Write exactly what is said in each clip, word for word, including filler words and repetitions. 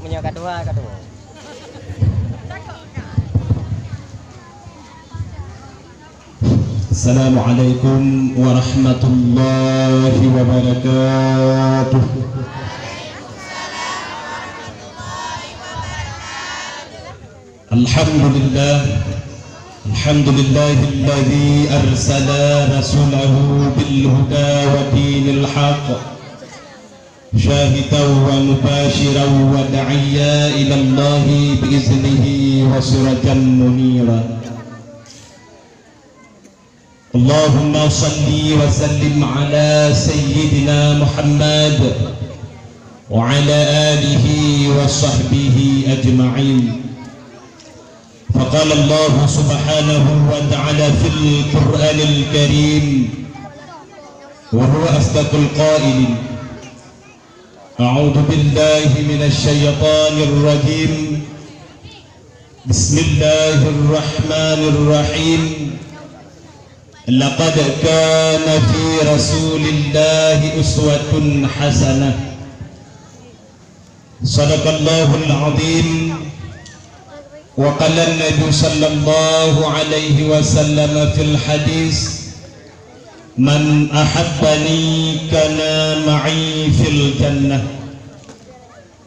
Nyoe ka dua, ka dua. Assalamualaikum warahmatullahi wabarakatuh. Alhamdulillah. Alhamdulillahilladzi arsala rasulahu bil huda wa dinil haq. Syahidan wa mubasyiran wa da'iyya ilallahi bi iznihi wa sirajan munira. Allahumma salli wa sallim ala sayyidina Muhammad wa ala alihi wa sahbihi ajma'in. Faqala Allah subhanahu wa ta'ala fil Qur'anil Karim, wa huwa asdaqul qailin. A'udzu billahi minasy syaithanir rajim. Bismillahirrahmanirrahim. Laqad kana fi Rasulillahi uswatun hasanah. Sadaqallahul azim. Wa qala Nabi sallallahu alaihi wasallam fil hadis, "Man ahabbani kana ma'i fil jannah."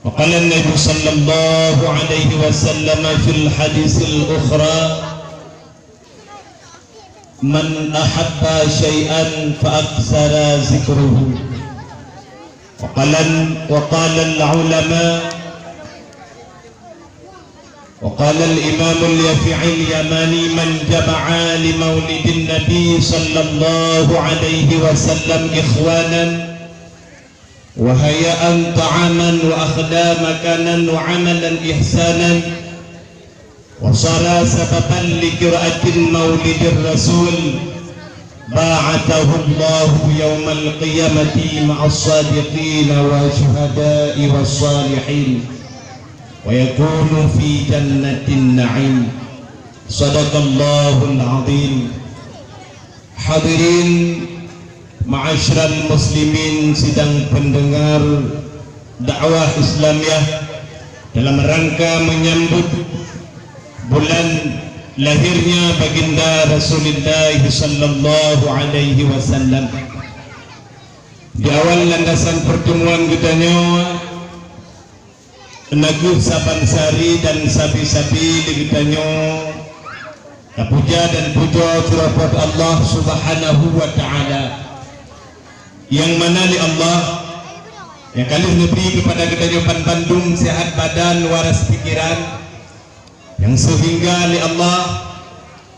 Wa qala Nabi sallallahu alaihi wasallam fil hadisil ukhra, "Man ahabba syai'an fa aktsara dzikruhu." Wa qala, wa qala al-ulama, wa qala al-imam al-Yafi'i al-Yamani, "Man jama'a li maulidin Nabi sallallahu alaihi wasallam ikhwanan, wa haya'an ta'aman, wa akhla makanan, wa amalan ihsanan, wa sara sababan li qira'atin maulidir rasul, ba'athahu Allahu yaumal qiyamati ma'as sadiqin wa syuhada'i was salihin, wa yakunu fi jannatin na'im." Sadaqallahul azim. Hadirin ma'asyiral muslimin sidang pendengar dakwah Islamiyah, dalam rangka menyambut bulan lahirnya Baginda Rasulullah sallallahu alaihi wasallam. Di awal landasan pertemuan geutanyoe, na kheueh saban sari dan sabe-sabe lé geutanyoe tapuja dan pujoe keu Po teu Allah Subhanahu wa Ta'ala, nyang mana lé Allah nyang ka lheueh neubri keupada geutanyoe banmandum sihat badan, waras pikeran, nyang seuhingga lé Allah,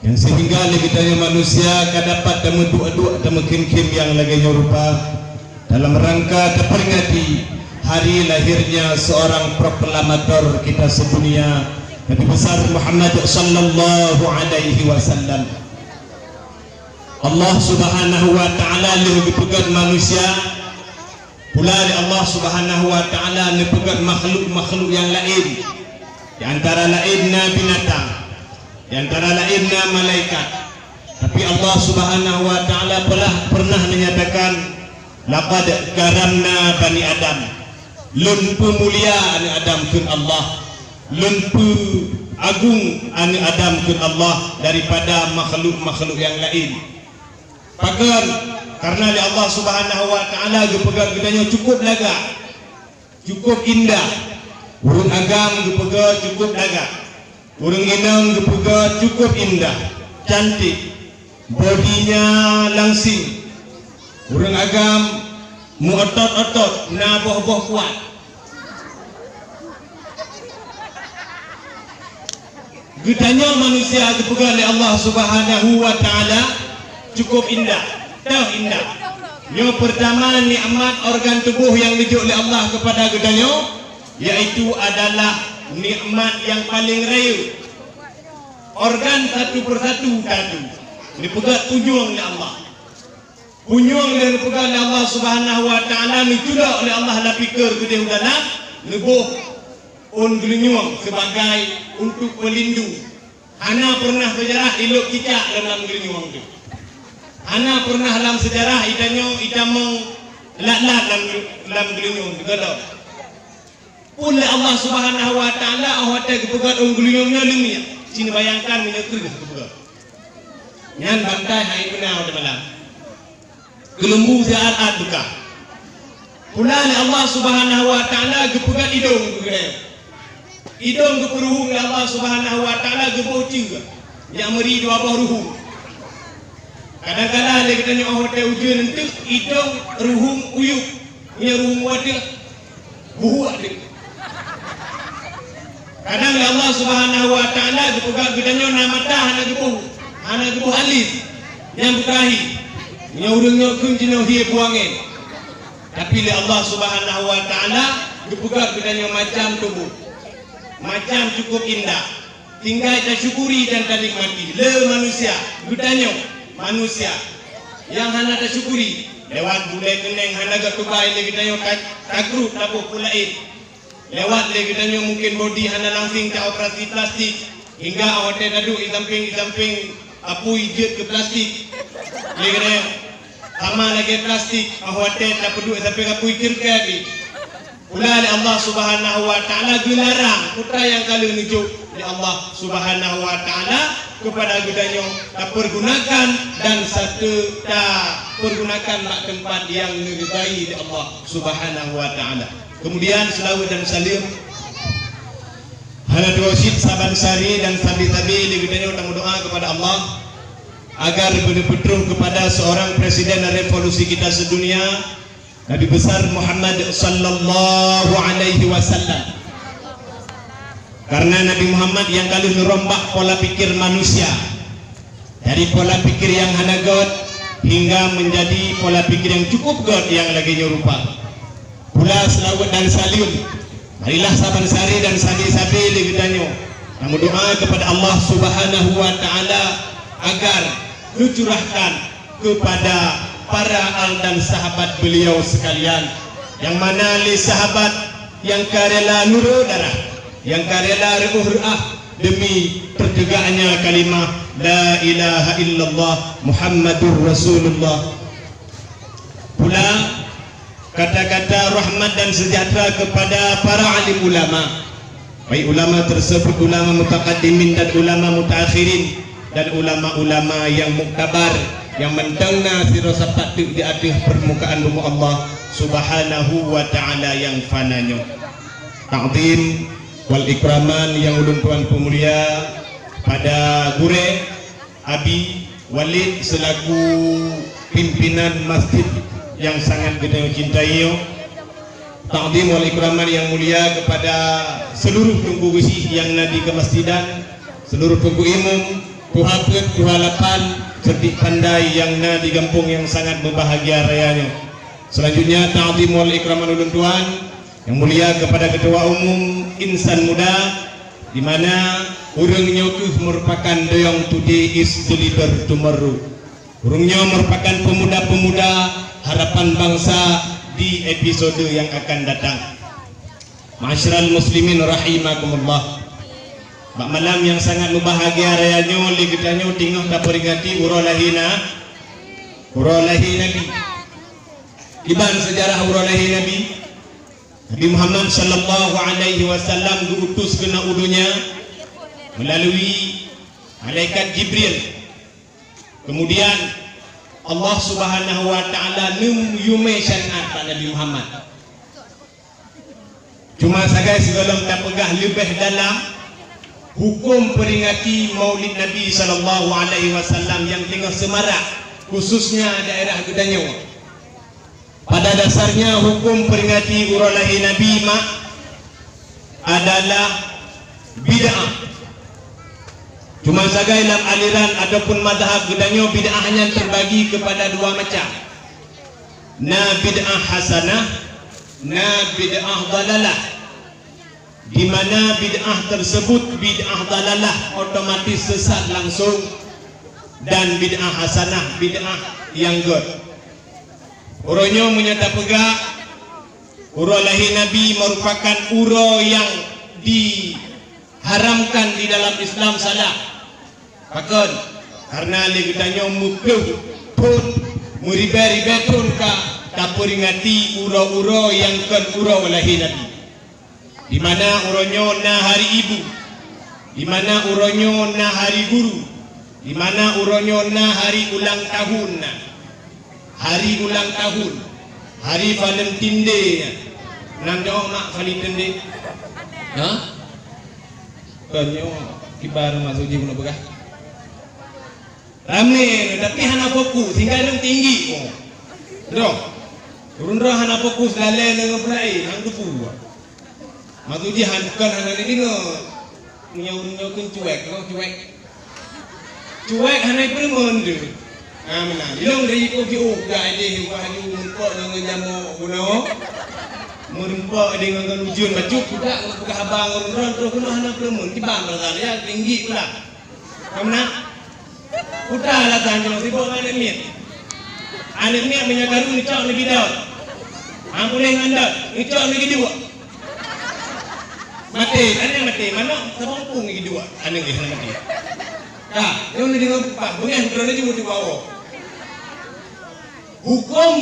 nyang seuhingga lé geutanyoe manusia ka dapat tameuduek-duek, tameukhem-khem nyang lagée nyoe rupa, dalam rangka taperingati hari lahirnya seorang proklamator kita sedunia, Nabi Besar Muhammad sallallahu alaihi wasallam. Allah Subhanahu wa Ta'ala lheueh geupeugét manusia, pula lé Allah Subhanahu wa Ta'ala neupeugét makhluk-makhluk nyang laén. Di antara laén na binatang, di antara laén na malaikat. Tapi Allah Subhanahu wa Ta'ala peulah pernah menyatakan, "Laqad karamna bani Adam." Lôn peumulia aneuëk Adam kheun Allah. Lôn peuagung aneuëk Adam kheun Allah daripada makhluk-makhluk nyang laén. Pakon? Karena lé Allah Subhanahu wa Ta'ala geupeugah geutanyoe cukup lagak, cukup indah. Ureuëng agam geupeugah cukup lagak. Ureuëng inong geupeugah cukup indah, cantik, bodinya langsing. Ureuëng agam meu-otot-otot, na boh-boh kuat. Geutanyoe manusia geupeugah lé Allah Subhanahu wa Ta'ala cukup indah, toh indah. Nyoe pertama nikmat organ tubuh nyang geujok lé Allah kepada geutanyoe, yaitu adalah nikmat nyang paling rayeuk. Organ satu persatu tatu neupeugah punyueng lé Allah. Punyueng lé neupeugah lé Allah Subhanahu wa Ta'ala, neuculok lé Allah lapikeue keudeh u dalam, neuboh ôn geulinyueng sebagai untuk pelindung. Hana pernah seujarah ilok cicak dalam geulinyueng tu. Hana pernah lam seujarah itanyoe itamong lat-lat lam, lam geulinyueng tu, godoh. Pun lé Allah Subhanahu wa Taala, oh watèe geupeugöt ôn geulinyueng nyoe leumiek. Ci neubayangkan meunyoe kreueh geupeugöt. Nyan bantai hai beuna watèe malam. Keulumbu siat-at beukah. Pula lé Allah Subhanahu wa Taala geupeugöt idong keu geutanyoe. Idong geupeuruhueng lé Allah Subhanahu wa Taala geuboh ceue, nyang meuri dua boh ruhueng. Kadang-kadang lé geutanyoe oh watèe ujeuen eunteuk idong ruhueng uyueb, nyan ruhueng watèe buhuk deuh. Kadang lé Allah Subhanahu wa Taala geupeugah geutanyoe na mata hana geuboh, hana geuboh alis, nyang beukah hi. Nyoe ureueng nyoe kheun jinoe hié buangén. Tapi lé Allah Subhanahu wa Taala geupeugah geutanyoe macam tuboh, macam cukup indah. Tinggai tasyukuri dan tanikmati. Le manusia, geutanyoe manusia nyang hana tasyukuri, lewat bulèe keuneng hana geutubai lé geutanyoe ta-, tagrub taboh peulaén. Lewat lé geutanyoe mungken bodi hana langsing taoperasi plastik, hingga watèe taduek di sampéng, di sampéng apui jeuet keu plastik. Lé geutanyoe sama lagèe plastik, oh watèe tapeuduek di sampéng apui ceureukai pih. Pula lé Allah Subhanahu wa Taala geularang peue nyang ka lheueh neujok lé Allah Subhanahu wa Taala keupada geutanyoe tapeurgunakan dan sate-, tapeurgunakan bak teumpat nyang neuridai lé Allah Subhanahu wa Taala. Kemudian seulaweuet dan saleuem hana tuwoe cit saban sari dan sabe-sabe lé geutanyoe tameudoa keupada Allah agar beuneupeutroh keupada seorang presiden revolusi kita sedunia, Nabi Besar Muhammad sallallahu alaihi wasallam. Karena Nabi Muhammad nyang ka lheueh neurombak pola pikir manusia dari pola pikir nyang hana göt hingga menjadi pola pikir nyang cukup göt nyang lagèe nyoe rupa. Pula seulaweuet dan saleuem, marilah saban sari dan sabe-sabe lé geutanyoe tameudoa keupada Allah Subhanahu wa Taala agar neucurahkan keupada para al dan sahabat beliau sekalian, nyang mana lé sahabat nyang ka rela nurô darah, nyang ka rela reuôh reuah demi teutegaknya kalimah la ilaha illallah Muhammadur Rasulullah. Pula kata-kata rahmat dan sejahtera keupada para alim ulama, baik ulama tersebut ulama mutaqaddimin dan ulama mutaakhirin, dan ulama-ulama nyang muktabar, nyang mantong na sidroe sapat teuk di ateueh peurmukaan bumoe Allah Subhanahu wa Taala nyang fana nyoe. Takzim wal ikraman nyang ulôn tuan peumulia pada gurèe Abi Walid selaku pimpinan masjid nyang sangat geutanyoe cintai nyoe. Takzim wal ikraman nyang mulia keupada seluruh teungku geuchik nyang na di keumasjidan, seluruh teungku imum, tuha peuet, tuha lapan, seudeuk pandai nyang na di gampông nyang sangat meubahagia raya nyoe. Selanjutnya, takzim wal ikraman ulôn tuan nyang mulia keupada Ketua Umum Insan Muda, di mana ureueng nyoe kheueh meurupakan Doyong Today is Deliver Tomorrow. Ureueng nyoe meurupakan pemuda-pemuda harapan bangsa di episode nyang akan datang. Ma'asyiral muslimin rahimakumullah. Bak malam nyang sangat meubahagia raya nyoe lé geutanyoe teungoh tapeuringati uroe lahé na-, uroe lahé Nabi. Kiban seujarah uroe lahé Nabi? Nabi Muhammad sallallahu alaihi wasallam geu-utus keunoe u donya meulalu malaikat Jibril. Keumudian, Allah Subhanahu wa Taala neuyue mé syariat bak Nabi Muhammad. Cuma sagai sigohlom tapeugah leubeh dalam, huköm peuringati Maulid Nabi sallallahu alaihi wasallam nyang teungoh seumarak, khususnya daerah geutanyoe. Pada dasarnya, huköm peuringati uroe lahé Nabi mak adalah bid'ah. Cuma sagai lam aliran ataupun mazhab geutanyoe, bid'ah nyan teubagi keupada dua macam. Na bid'ah hasanah, na bid'ah dhalalah. Di mana bid'ah tersebut bid'ah dhalalah, otomatis sesat langsung, dan bid'ah hasanah, bid'ah nyang göt. Uroe nyoe meunyoe tapeugah, uroe lahé Nabi meurupakan uroe nyang diharamkan di dalam Islam, salah. Pakon? Karena lé geutanyoe meuploh thon, meuribèe-ribèe thon ka tapeuringati uroe-uroe nyang kon uroe lahé Nabi. Di mana uroe nyoe na hari ibu, di mana uroe nyoe na hari guru, di mana uroe nyoe na hari ulang tahun na. Hari ulang tahun, hari Valentine Day nyan. Nang nyoe mak Valentine Day? Ha? Kon nyoe kiban maksud jih bunoe peugah. Ramé, tapi hana fokus, hingga lôn tinggi ko. Droe. Ureueng droe hana fokus lalé deungon peulai, hang teupeu. Maksud jih han, bukan hana neudeungoe. Nyoe, nyoe kheun cuek, kau cuek. Cuek hana peureumeun tu. Ha, meunan. Ilong dari ikut jiôh, dah ideh ubah aju, meureumpok deungon jamok bunoe. Meureumpok deungon ujeuen bacut, budak ngon peugah haba ngon ureueng, terus keunoe hana peureumeun. Kiban rasa dia, tinggi pula. Ka meunan? Peue alasan jinoe sibok ngon aneuk miet. Aneuk miet meunyoe karu neucok neubidot. Ampuléh ngon dot, neucok neugiduek. Maté, aneuk maté, manok sabong pung neugiduek, aneuk geuh hana maté. Ka, nyoe neudeungoe peugah, beungéh droeneuh jeuet dibawa. Huköm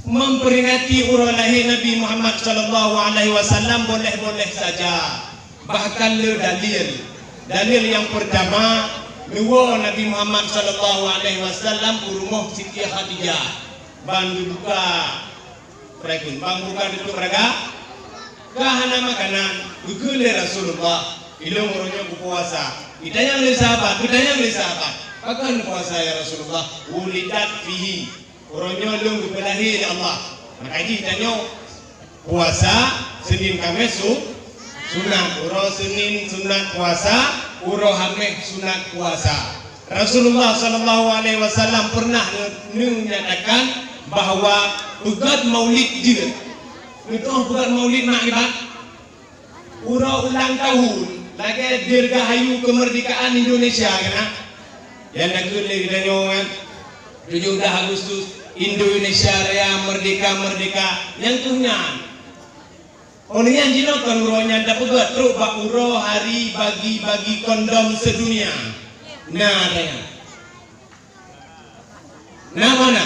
memperingati uroe lahé Nabi Muhammad sallallahu alaihi wasallam boleh-boleh saja, bahkan le dalil. Dalil nyang peurtama, neuwoe Nabi Muhammad sallallahu alaihi wasallam u rumoh Siti Khadijah ban geubuka peurayeuen, ban geubuka tutup raga, ka hana makanan, geukheun lé Rasulullah, "Ilong uroe nyoe beupuasa." Geutanyong lé sahabat, geutanyong lé sahabat, "Pakon puasa ya Rasulullah?" "Wulidat fihi." Uroe nyoe lôn geupeulahé lé Allah. Maka jih tanyoe puasa Senin Kamis su-, sunat. Uroe Senin sunat puasa, uroe Hameh sunat puasa. Rasulullah sallallahu alaihi wasallam pernah nge-, neunyatakan bahwa peugöt maulid jeuet. Neutoh peugöt maulid mak iban? Uroe ulang tahun lagèe dirgahayu keumeurdekaan Indonesia, kan? Nyang na keuneuk lé geutanyoe, kan? Tujoh blah Agustus, Indonesia Raya merdeka, merdeka. Nyang keuh nyan. Óh lheueh nyan jinoe kon uroe nyan tapeugöt trok bak uroe hari bagi-bagi kondom sedunia. Na, tanya. Na hana?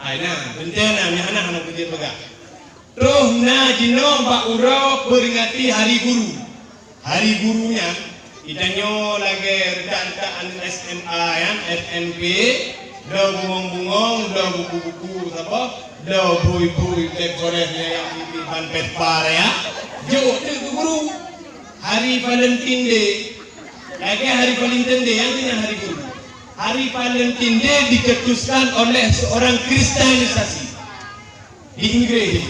Ai na, teuntèe na, nyang hana, hana beujeuet peugah. Troh na jinoe bak uroe peuringati Hari Guru. Hari Guru nyan, geutanyoe lagèe reutak-reutak aneuk S M A nyan, S M P, bloe bungong-bungong, bloe buku-buku, saboh, bloe bhôi-bhôi, tép goréh nyang, nyang ban Vespa raya, jok teuk keu guru. Hari Valentine Day, lagèe Hari Valentine Day, nyang keuh nyan Hari Guru. Hari Valentine Day dicetuskan oleh seorang kristenisasi di Inggris.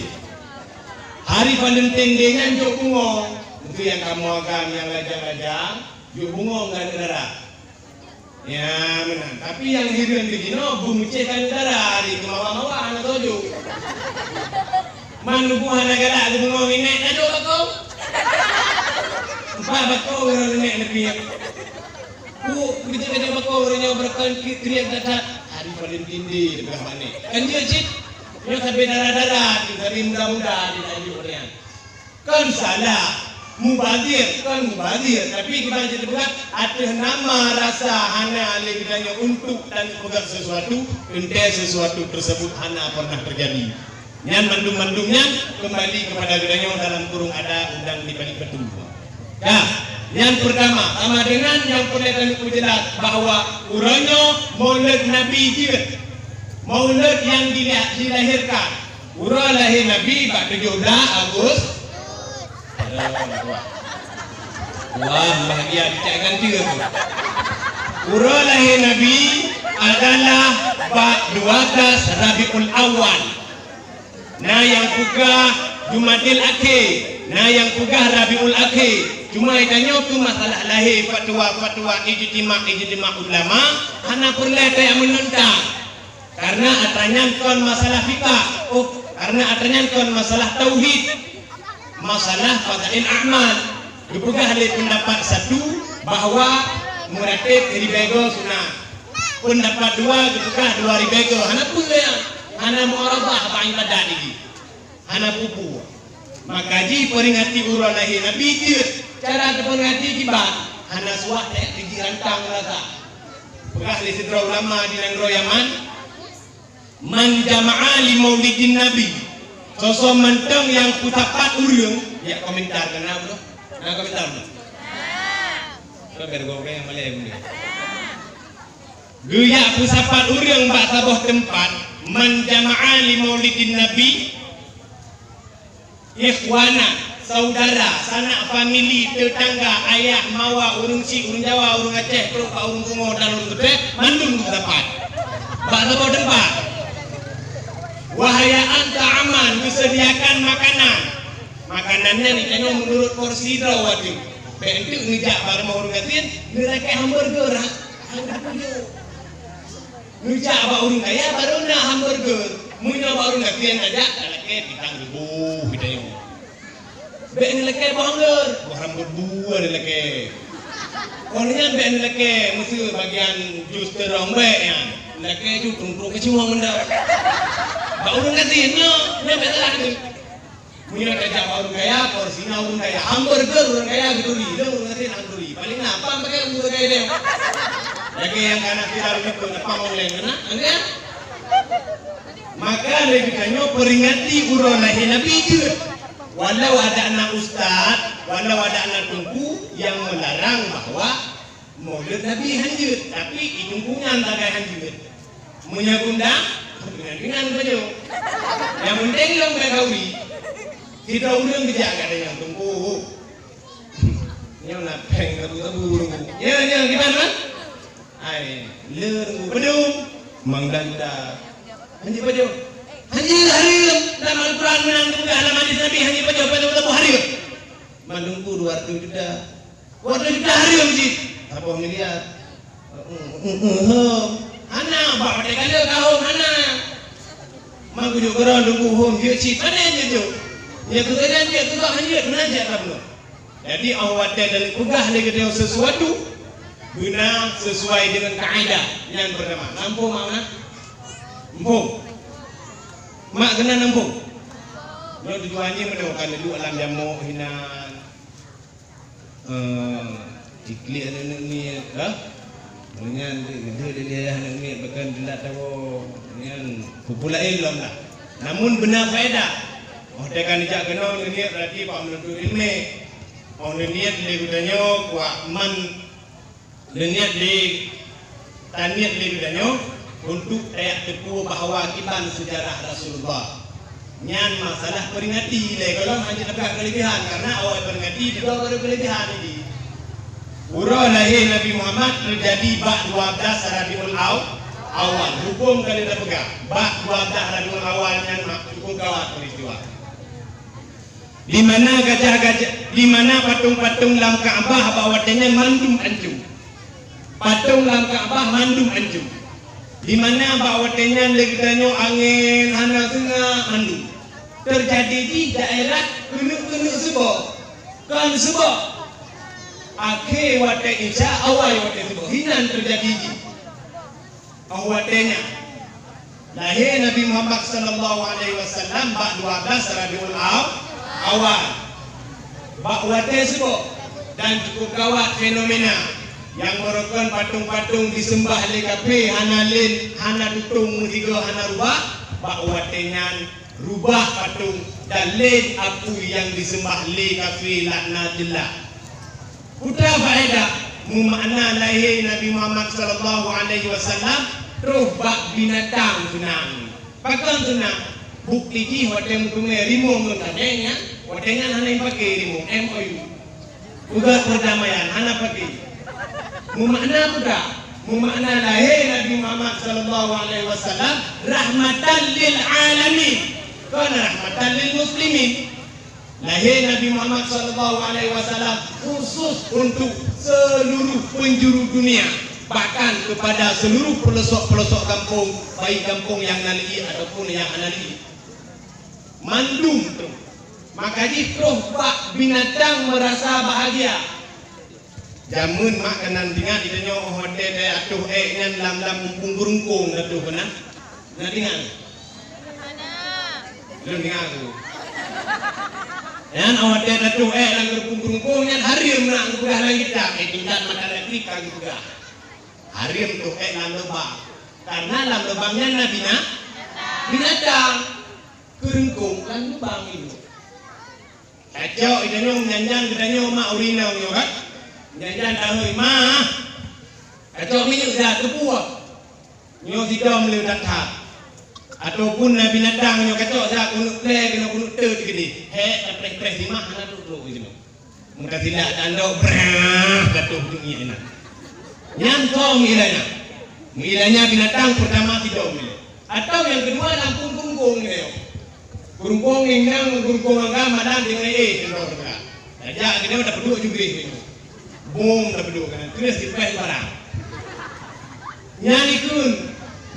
Hari Valentine Day nyan jok bungong. Untuk nyang kamoe agam nyang lajang-lajang, jok bungong keu aneuk dara. Ya, meunan. Tapi nyang hireuen di jinoe beumeucéh keu aneuk dara, di keumawa-mawa hana tujok. Man lubong hana galak keu bungong inék, tajok bakong. Empat bakong ureueng inék neupiep. Pu, beujeuet-beujeuet bak ureueng nyoe beureukan ki-, kriet that-that. Hari Valentine Day, dipeugah bak nèk. Kan jeuet cit? Nyoe sabe dara-dara, sabe muda-muda, ditanyoe ureueng nyan. Kon salah, mubazir, kon mubazir, tapi kiban cit dipeugah, ateueh nama rasa hana lé geutanyoe untuk tapeugah sesuatu, teuntèe sesuatu tersebut hana pernah terjadi. Nyan mandum-mandum nyan keumbali keupada geutanyoe dalam kurung ada udang di balik batu. Dah, nyan peurtama, sama dengan nyang peureulèe tapeujeulas bahwa uroe nyoe Maulud Nabi jeuet. Maulud nyang dila-, dilahirkan. Uroe lahé Nabi bak tujoh blah Agus-, Wah, bahagia dicak ganti tu. Uroe lahé Nabi adalah bak dua belas Rabiul Awal. Na nyang peugah Jumadil Akhé, na nyang peugah Rabiul Akhé. Cuma tanyoe keu masalah lahé fatwa-fatwa ijtima-ijtima ulama, hana peureulèe tajak meunentang. Karena atra nyan kon masalah fikah. Oh, karena atra nyan kon masalah tauhid. Masalah fadail a'mal. Geupeugah lé peundapat satu bahwa meuratéb ribèe goe sunat. Peundapat dua geupeugah dua ribèe goe. Hana peue nyan. Hana mu'aradhah bak ibadat jih. Hana peue-peue. Maka jipeuringati uroe lahé Nabi jeuet. Cara teupeuringati kiban, hana suah tajak jiji rantang rasa. Peugah lé sidroe ulama di nanggroe Yaman, "Man jama'a li maulidin Nabi, Soe-soe mantong nyang peusapat ureuëng, jak komentar keu na beudôh. Na komentar beudôh? Ka bèk gob nyang malèe beudôh. Geujak peusapat ureuëng bak saboh teumpat, man jama'a li maulidin nabi, ikhwana, saudara, sanak famili, teutangga, ayah, mawa, ureuëng chik, ureuëng Jawa, ureuëng Aceh, trok bak ureuëng Pungo dan ureuëng Keudè, mandum geusapat. Bak saboh teumpat. Wa haya'an ta'aman, geuseudiakan makanan. Makanan nyan geutanyoe meunurot porsi droe watèe. Bèk enteuk neujak bak rumoh ureuëng gasien, neulakèe hamburger, ha? Hana geupeubuet. Neujak bak ureuëng kaya barô na hamburger. Meunyoe bak ureuëng gasien neujak, talakèe pisang reubôh geutanyoe. Bèk neulakèe boh anggur, boh rambut buah neulakèe. Kon nyan bèk neulakèe, meuseu bagian jus teurong bèk nyan. Neulakèe ju trông-trông keucuma mantong. Bak ureuëng gasien nyoe, nyan bèk salah tu. Meunyoe tajak bak ureuëng kaya, porsi na ureuëng kaya. Hamburger ureuëng kaya geuturi, lôn ureuëng gasien hana geuturi. Paléng na, pang pakai ureuëng kaya deh. Lagèe nyang kana viral nyoe, na pang online kana, angkat. Maka lé geutanyoe peuringati uroe lahé Nabi jeuet. Walau adak na ustaz, walau adak na teungku nyang meularang bahwa Maulud Nabi han jeuet, tapi i teungku nyan sagai han jeuet. Meunyoe geuundang, deungon-deungon sajoe. Nyang penting lôn bèk khauri. Sidroe ureuëng geujak gata nyang teungku. Nyoe na pèng sabu-sabu teungku. Nyoe, nyoe, kiban, man? Ai, le teungku, padum? Mang dan da. Han jeuet pajoh. Han jeuet hareuem. Lam Al-Quran meunan geupeugah, lam hadis Nabi han jeuet pajoh, pajoh teungku hareuem. Man teungku dua ratus juta. Watèe juta hareuem cit, saboh miliar. Hom. Hana, bak watèe ka lheueh ka hom, hana. Meugeujok keudroe teungku hom, jeuet cit, pane jeuet jok. Nyang keukeudaan jeuet, keukeudaan jeuet, meunan cit ka bunoe. Jadi, óh watèe tapeugah lé geutanyoe sesuatu, beuna sesuai deungon kaidah nyang peurtama. Na muphom mak meunan? Muphom. Mak keunan na muphom? Nyoe tujuan jih meunoe, ka neuduek lam jamok hinan. Eh, iklik aneuk-aneuk miet, ha? Nyan di, di, di, di aneuk miet bahkan dilat tawoe, nyan peue-peue laén lom lah. Namun beuna faedah. Óh teuka neujak keunoe neuniet berarti bak meunutut ileumèe. Óh neuniet lé geutanyoe kuat man, neuniet lé Taniet lé geutanyoe untuk tajak teupeue bahwa kiban seujarah Rasulullah. Nyan masalah peuringati lé gohlom hana tapeugah keulebihan, karena awai peuringati digoe baru keulebihan ini. Uroe lahé Nabi Muhammad teujadi bak dua belas Rabiul Aw-, Awal. Hukôm ka lheueh tapeugah, bak dua belas Rabiul Awal nyan mak-, cukup gawat peristiwa. Di mana gajah-gajah, di mana patong-patong lam Ka'bah bak watèe nyan mandum ancô. Patong lam Ka'bah mandum ancô. Di mana bak watèe nyan lé geutanyoe angèn hana seungab mandum. Teujadi di daerah keuneuk-keuneuk seuboh. Kon seuboh. Akhé watèe Isya, awai watèe seuboh. Hinan teujadi jih. Óh watèe nyan, lahé Nabi Muhammad sallallahu alaihi wasallam bak dua belas Rabiul Aw-, Awal. Bak watèe seuboh dan cukup gawat fenomena nyang meurokon patong-patong diseumbah lé kafé hana lén, hana tutong meusigoe hana rubah, bak watèe nyan rubah patong dan lén apui nyang diseumbah lé kafé laknatillah. Peue faedah meumakna lahé Nabi Muhammad sallallahu alaihi wasallam troh bak binatang seunang. Pakon seunang? Bukti jih watèe meuteumèe rimueng ngon kadèe nyan, watèe nyan hana jipaké rimueng, M O U. Ubat perdamaian hana paké. Meumakna peue? Meumakna lahé Nabi Muhammad sallallahu alaihi wasallam rahmatan lil alamin, kon rahmatan lil muslimin. Lahé Nabi Muhammad sallallahu alaihi wasallam khusus untuk seluruh penjuru dunia, bahkan kepada seluruh pelosok-pelosok gampông, baik gampông nyang na lé ié ataupun nyang hana lé ié. Mandum tu. Maka jih troh bak binatang merasa bahagia. Jameun mak keunan ingat geutanyoe óh watèe atôh èk nyan lam-lam muphom geurungkông atôh keunan. Na ingat? Lôn ingat tu. Nyan óh watèe atôh èk lam muphom geurungkông nyan hareuem na geupeugah lam kitab, eh, tingkat mata elektrik ka geupeugah. Hareuem atôh èk lam lubang. Karena lam lubang nyan na bina-, binatang. Keu reungkong lam lubang ileumèe. Tacok geutanyoe, nyan-nyan geutanyoe mak ureueng inong nyoe kan? Nyan-nyan tahôi, "Ma, tacok minyeuk that keu buah." Nyoe sidom le that-that. Ataupun na binatang nyoe kacok that keuneuk plè, keuneuk, keuneuk teut keudéh. Hék, tapreh-preh simah hana trok-trok keudéh. Meukasilak tandok brah katoh dunia nyan. Nyan kong ilanya. Ilanya binatang pertama sidom ilanya. Atau yang kedua lampung keurungkong ilanya. Keurungkong inong, keurungkong agam malam tinggai eh keudroe teuka. Tajak keudroe tapeuduek jubeh ilanya. Bom tapeuduek kan. Terus dipeh barang. Nyan ikun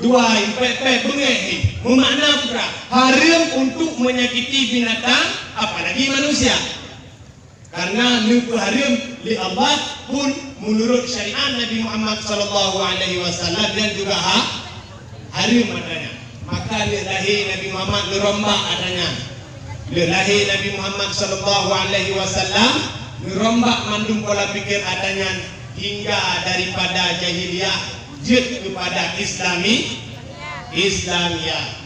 dua pek-pek beungéh, meumakna putra haram untuk menyakiti binatang, apalagi manusia. Karena neupeuhareuem lé Allah pun meunurot syariat Nabi Muhammad sallallahu alaihi wasallam dan juga ha-, hareuem atra nyan. Maka le lahé Nabi Muhammad neurombak atra nyan. Le lahé Nabi Muhammad sallallahu alaihi wasallam neurombak mandum pola pikir atra nyan hingga daripada jahiliyah jeuet kepada Islami, Islamiyah.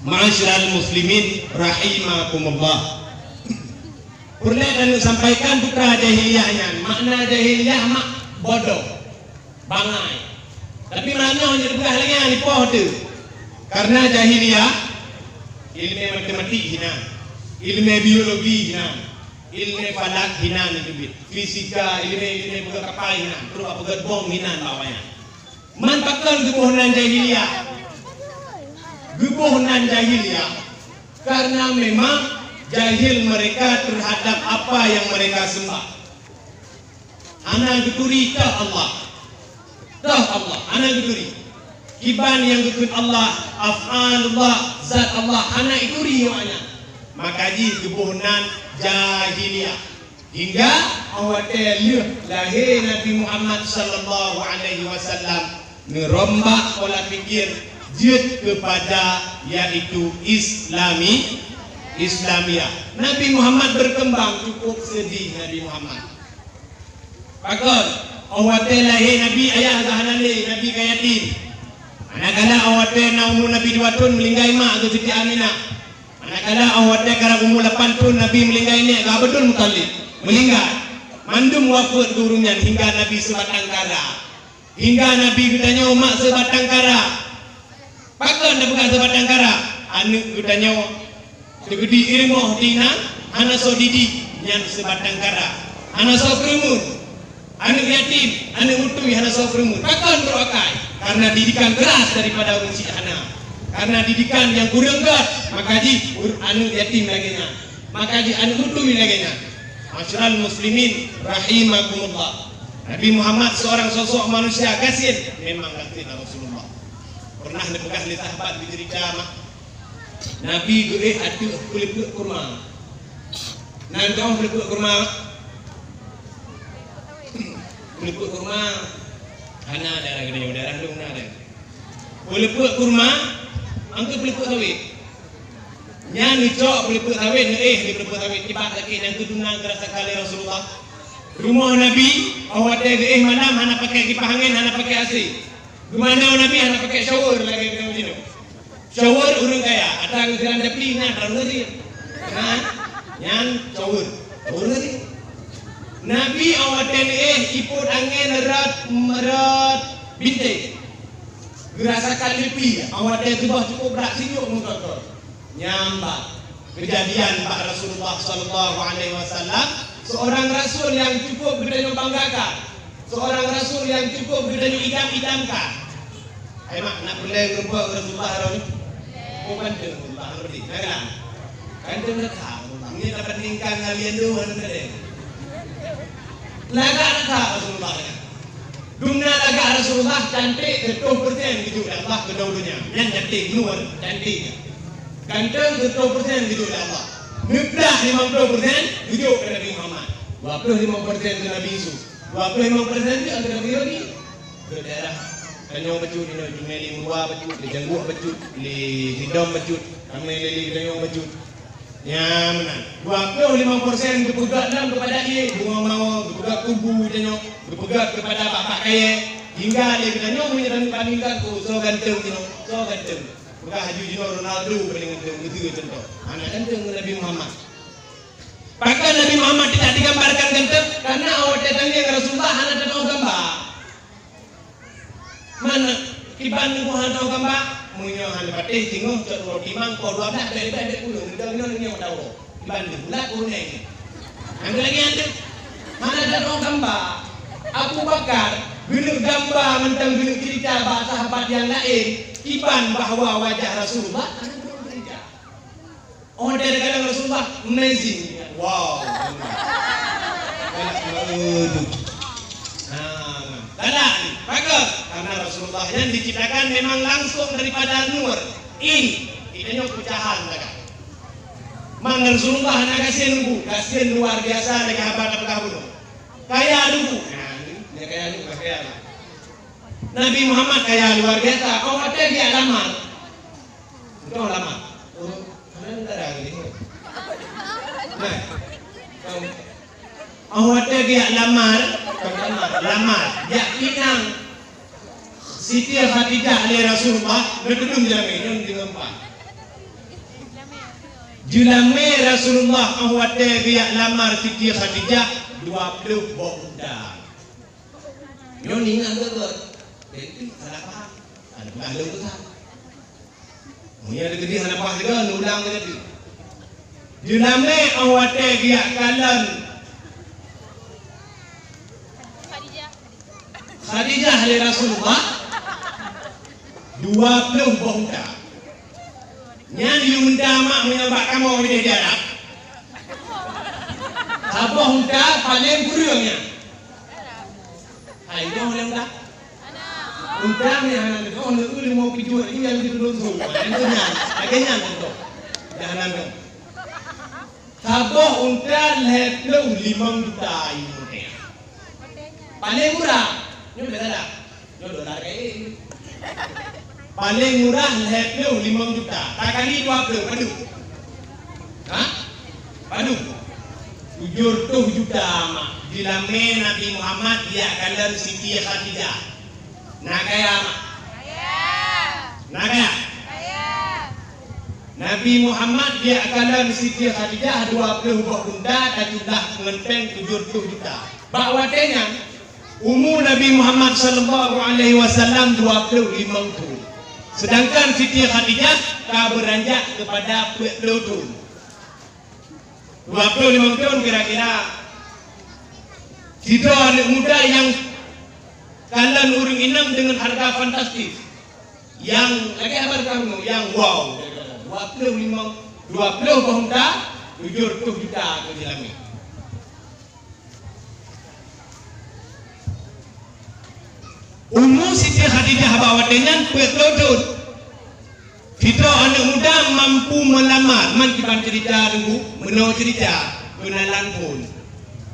Ma'asyiral muslimin rahimakumullah. Peureulèe taneuk sampaikan peukara jahiliyah nyan. Makna jahiliyah mak bodoh, bangai. Tapi meunyoe nyan dipeugah lagèe nyan, dipoh teuh. Karena jahiliyah, ileumèe matematik hinan, ileumèe biologi hinan, ileumèe falak hinan, ileumèe fisika, ileumèe, ileumèe peugöt kapai hinan, trok peugöt bom hinan bak awaknyan. Man pakon geuboh nan jahiliyah? Geuboh nan jahiliyah karena memang jahil mereka terhadap apa yang mereka sembah. Hana geuturi toh Allah. Toh Allah, hana geuturi. Kiban nyang geukheun Allah, af'alullah, zat Allah, hana ituri awaknyan. Maka jih geuboh nan jahiliyah. Hingga 'oh watèe lheueh lahé Nabi Muhammad sallallahu alaihi wasallam, neurombak pola pikir jeuet keupada yaitu Islami, Islamiyah. Nabi Muhammad berkembang, cukup sedih Nabi Muhammad. Pakon? 'Oh watèe lahé Nabi, ayah geuh hana lé, Nabi ka yatim. Manakala 'oh watèe na umu Nabi dua thon, meuninggai mak geuh Siti Aminah. Manakala 'oh watèe karab umu lapan thon Nabi meuninggai nèk geuh Abdul Muthalib, meuninggai. Mandum wafeuet geuh ureueng nyan hingga Nabi seubatang kara. Hingga Nabi geutanyoe mak seubatang kara. Pakon tapeugah seubatang kara? Aneuk geutanyoe teugeudi i rumoh di na hana soe didik, nyan seubatang kara. Hana soe peureumeun. Aneuk yatim, aneuk mutui hana soe peureumeun. Pakon trok akai? Karena didikan keras daripada ureueng chik hana. Karena didikan nyang kureueng gèt, maka jih ur-, aneuk yatim lagèe nyan. Maka jih aneuk mutui lagèe nyan. Ma'asyiral muslimin rahimakumullah. Nabi Muhammad seorang sosok manusia gasien, memang gasien Rasulullah. Pernah neupeugah lé sahabat, geuceurita mak, Nabi geuéh ateueh peuleupeuk kurma. Nan dong peuleupeuk kurma? Peuleupeuk kurma hana daerah geutanyoe, daerah lôn na deh. Peuleupeuk kurma, angkeu peuleupeuk sawét. Nyan neucok peuleupeuk sawét, neuéh di peuleupeuk sawét, kiban sakét nyang keuduna geurasakan lé Rasulullah. Rumoh Nabi, 'oh watèe geuéh malam hana pakai kipah angén, hana pakai AC. Geumanoe Nabi hana pakai shower lagèe geutanyoe jinoe. Shower ureueng kaya, atra geusiram japli nyan, ureueng gasien. Nah, nyan shower, ureueng gasien. Nabi 'oh watèe neuéh ipot angén rot, rot bintéh. Geurasakan lé pih, 'oh watèe teuboh cukup brat, sinyok meukeurot-keurot. Nyan bah keujadian bak Rasulullah sallallahu alaihi wasallam, seorang rasul nyang cukup geutanyoe banggakan, seorang rasul nyang cukup geutanyoe idam-idamkan. Hai mak, na peureulèe geureumpok Rasulullah droeneuh? Oh, ganteng Rasulullah, ngerti? Na galak? Ganteng that-that Rasulullah. Meunyo tabandingkan ngon Lian Luhur, hana teudeung. Lagak that-that Rasulullah nyan. Dumna lagak Rasulullah, cantik seratus persen geujok lé Allah keu donya. Nyan cantik, nur, cantik. Ganteng seratus persen geujok lé Allah. Neublah limong ploh persen geujok keu Nabi Muhammad. Dua ploh limong persen keu Nabi Yusuf. Dua ploh limong persen jeuet keu Nabi Ibrahim. Keu daerah tanyoe bacut, inoe Jumeli Murwa bacut, di Jangguek bacut, di Sidom bacut, ramé lé, lé tanyoe bacut. Nyan meunan. Dua ploh limong persen geupeugah lom keupada ié, bungoe mawö, geupeugah kubu tanyoe, geupeugah keupada bak-bak kayèe. Hingga lé geutanyoe meunyoe taneuk bandingkan, oh, soe ganteng jinoe, soe ganteng. Peugah laju jinoe Ronaldo paléng ganteng, beutôi contoh. Hana ganteng ngon Nabi Muhammad. Pakon Nabi Muhammad tidak digambarkan ganteng? Karena awak watèe tangieng Rasulullah hana tatu'oh gamba. Mana kiban nyoe hana tatu'oh gamba? Meunyoe hana patéh singoh cok roti mangkok dua blah, bèk, bèk, bèk, ulôn, ulôn, ulôn, ulôn, ulôn, Iban bulat ureueng nyan. Nyang lagèe nyan teuh. Hana tatu'oh gamba. Abu Bakar geuneuk gamba mantong geuneuk ceurita bak sahabat nyang laén, kiban bahwa wajah Rasulullah hana tatu'oh gamba. Oh, dari kadang Rasulullah amazing. Wow. Galak, aduh. Nah, galak ni. Bagus. Karena Rasulullah nyan diciptakan memang langsung daripada nur. Ini, kita nyoe pecahan, kan? Man Rasulullah na gasien Teungku, gasien luar biasa lagèe haba tapeugah bunoe. Kaya Teungku. Nah, ni, dia kaya ni, bukan kaya lah. Nabi Muhammad kaya luar biasa. Oh, watèe geujak lamar. Betul lamar. Oh, mana ni tak ada lagi ni? Nah. Oh, watèe geujak lamar, bukan lamar, lamar. Jak pinang Siti Khadijah lé Rasulullah, neutudong jeulamé nyoe deungon pat. Jeulamé Rasulullah 'oh watèe geujak lamar Siti Khadijah dua ploh boh unta. Nyoe ingat beutôi. Jadi salah paham. Ada peugah lôn peugah. Meunyoe teukeudi hana paih lé, neulang lé teuh. Jeulamé 'oh watèe geujak kalon Khadijah lé Rasulullah dua ploh boh unta. Nyan yue unta mak meunyoe bak kamoe udeh di Arab. Saboh unta paleng kureueng nyan. Hai, dong lé unta. Unta meuhana neudoh, neueu limong pijuet lagi nyang jitudong su. Nah, itu nyan. Lagèe nyan contoh. Dah hana neudoh. Saboh unta lhèe ploh limong juta imeum. Paléng murah. Nyoe beda dah. Nyoe dolar kaya. Paléng murah lhèe ploh limong juta. Takali dua ploh, padum? Hah? Padum? Tujoh reutôh juta mak. Jeulamé Nabi Muhammad geujak kalon Siti Khadijah. Na kaya mak? Kaya. Na kaya? Kaya. Nabi Muhammad geujak kalon Siti Khadijah dua ploh boh unta, tajulah ngon péng tujoh reutôh juta. Bak watèe nyan, umu Nabi Muhammad sallallahu alaihi wasallam dua ploh limong thon. Sedangkan Siti Khadijah ka beuranjak keupada peuet ploh thon. Dua ploh limong thon kira-kira. Sidroe aneuk muda nyang kalon ureueng inong deungon hareuga fantastis. Nyang lagèe haba kamoe, nyang wow. Dua ploh limong, dua ploh boh unta, tujoh reutôh juta keu jeulamé. Umu Siti Khadijah bak watèe nyan peuet ploh thon. Sidroe aneuk muda mampu meulamar, man kiban ceurita Teungku, meunoe ceurita, keunalan phôn.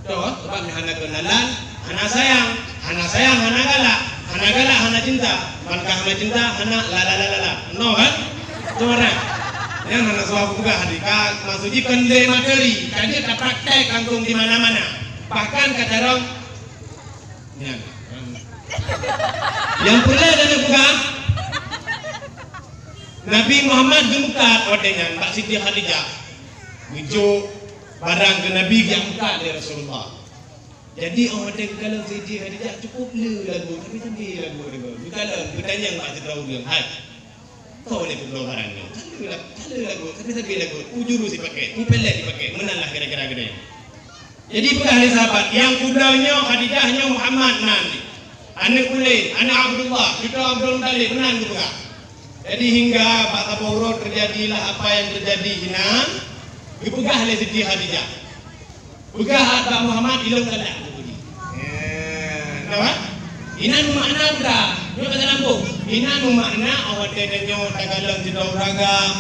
Toh, sabab hana keunalan, hana sayang, hana sayang, hana galak, hana galak, hana cinta, man ka hana cinta, hana la la la la la. Meunoe kan? Toh, nah. Nyan hana suah peugah tadi, ka maksud jih kon lé materi, ka jeuet tapraktek langsung di mana-mana. Bahkan ka carông Nyan. Nyang peureulèe lôn peugah, Nabi Muhammad geumeukat watèe nyan bak Siti Khadijah. Geujok barang keu Nabi geujak meukat lé Rasulullah. Jadi, 'oh watèe geukalon Siti Khadijah cukôp le lagu, tapi sambil lagu deungoe. Geukalon, geutanyong bak sidroe ureueng, "Hai, soe lé peubloe barang nyoe? Ka le lagu, ka le lagu, tapi sambil lagu. Ujuru sipakèt, upèlèt sipakèt, meunan lah kira-kira geutanyoe." Jadi peugah lé sahabat, "Nyang peubloe nyoe Khadijah, nyoe Muhammad nan. Aneuk ulèe, aneuk Abdullah, cucoe Abdul Muthalib, meunan geupeugah." Jadi hingga bak saboh uroe teujadilah apa nyang teujadi sinan, geupeugah lé Siti Khadijah. Peugah bak Muhammad, "Ilôn galak." Eh, kenapa? Inan meumakna buta, nyoe ka teulampôh. Inan meumakna, oh, watèe tanyoe takalon sidroe ureueng agam,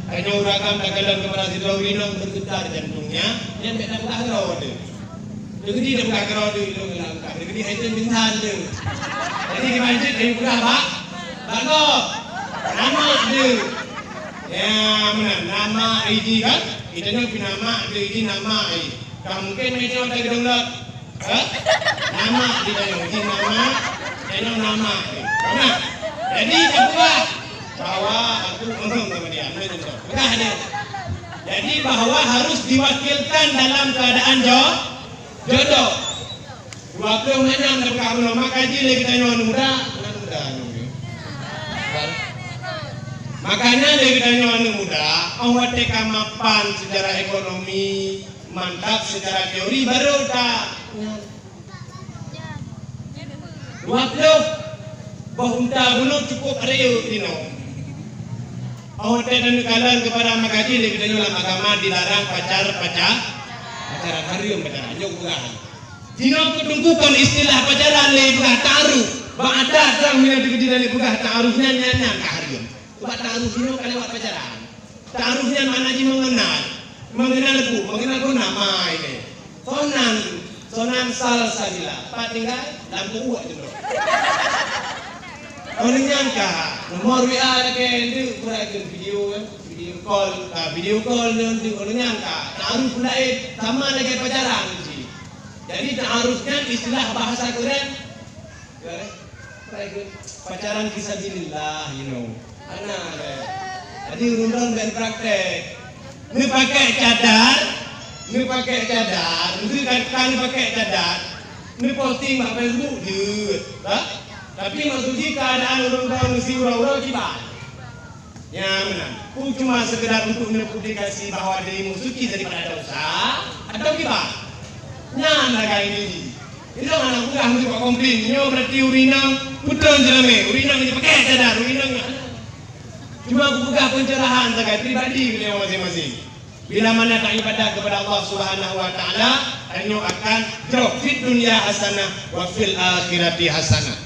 tanyoe ureueng agam takalon keupada sidroe ureueng inong, bergetar jantungnya, nyan bèk tapeugah keudroe teuh. Teukeudi tapeugah keudroe teuh, ilôn galak buta. Teukeudi hai teuh pingsan teuh. Jadi, dimaksud, tapeugah bak, bak gob. Nama teuh. Ya, meunan. Nama I D kan? Kita nyoe pih nama teuh, I D nama I. Ka mungkin meunyoe tageudong lom. Hah? Nama di tanyoe, di nama, tanyoe nama. Nah, jadi tapeugah, Bahwa aku, kemudian, peugah dia. Jadi, bahwa harus diwakilkan dalam keadaan jo-, jodoh. Dua puluh enam dah peugah bunoe, maka jih lé geutanyoe aneuk muda, aneuk muda, aneuk muda. Makanya lé geutanyoe aneuk muda, 'oh watèe ka mapan secara ekonomi, mantap secara teori, baru ta-, dua puluh boh unta bunoe cukup rayeuk jinoe. 'Oh watèe taneuk kalon keupada maka jih lé geutanyoe lam agama dilarang pacar, pacar, pacaran, hareuem pacaran, nyoe peugah. Jinoe keuteungku kon istilah pacaran lé, peugah ta'aruf. Bak adat ureueng meunyoe teukeudi lé peugah ta'aruf nyan, nyan, nyan ka hareuem. Bak ta'aruf jinoe ka lewat pacaran. Ta'aruf nyan makna jih mengenal. Mengenal ku, mengenal ku nama ini. Sonan, Sonan Salsabila. Pat tinggai? Lam kuwak jinoe. Ureueng nyan ka nomor W A lagèe nyan, pura ikheun video kan, video call, ah, video call nyan, ureueng nyan ka. Ta'aruf laén sama lagèe pacaran jih. Jadi, ta'aruf nyan istilah bahasa keuren. Ya, kan? Pacaran fisabilillah, you know. Hana, kan? Jadi, ureueng droen bèk praktek. Neupakai cadar, neupakai cadar, neupakai cadar, neuposting bak Facebook, jeuet, ha? Tapi maksud jih, keuadaan ureueng droen neusiuroe-uroe kiban. Nyan meunan. Peue cuma sekedar untuk neupublikasi bahwa dirimu suci daripada dosa atau kiban? Nyan lagèe nyan. Ilong aneuk peugah meusigoe komplain, nyoe berarti ureueng inong putron jeulamèe, ureueng inong jipakai cadar, ureueng inong nyan. Cuma kupeugah pencerahan sagai pribadi geutanyoe maséng-maséng. Bila mana taibadat kepada Allah Subhanahu wa Ta'ala, tanyoe akan jroh fid dunya hasanah wa fil akhirati hasanah.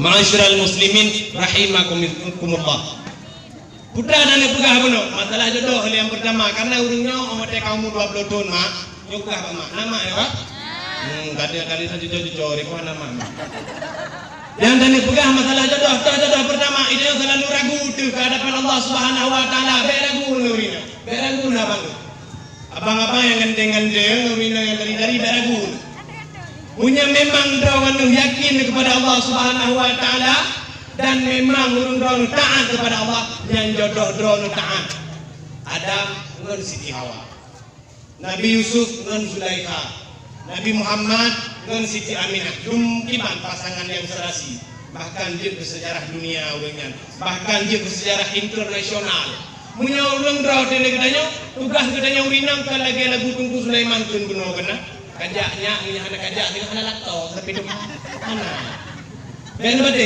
Ma'asyiral muslimin rahimakumullah. Putra dan aneuk peugah bunoe, masalah jodoh lé nyang pertama, karena ureueng nyoe 'oh watèe ka umur dua puluh thon, mak, nyoe peugah bak mak. Na mak nyoe, Pak? Hmm, kadang-kadang cuco-cuco, ripon na mak. Nyang dan aneuk peugah masalah jodoh, toh jodoh pertama, itu yang selalu ragu teuh ke hadapan Allah Subhanahu wa Ta'ala. Bèk ragu lé ureueng nyoe. Bèk ragu na bang. Abang-abang nyang ganteng-ganteng, ureueng inong nyang dari-dari, bèk ragu. Meunyoe memang droeneuh yakin kepada Allah Subhanahu wa Ta'ala dan memang ureueng droeneuh taat kepada Allah, nyan jodoh droeneuh taat. Adam ngon Siti Hawa, Nabi Yusuf ngon Zulaikha, Nabi Muhammad ngon Siti Aminah, dum kiban pasangan nyang serasi. Bahkan jeuet keu sejarah dunia ureueng nyan. Bahkan jeuet keu sejarah internasional. Meunyoe ureueng droe teuh lé geutanyoe, tugaih geutanyoe ureueng inong ka lagèe lagu Teungku Sulaiman kheun bunoe keunan. Kajak nyak, meunyoe hana kajak, singoh hana laktôh, tapi tu hana. Bèk neubaté.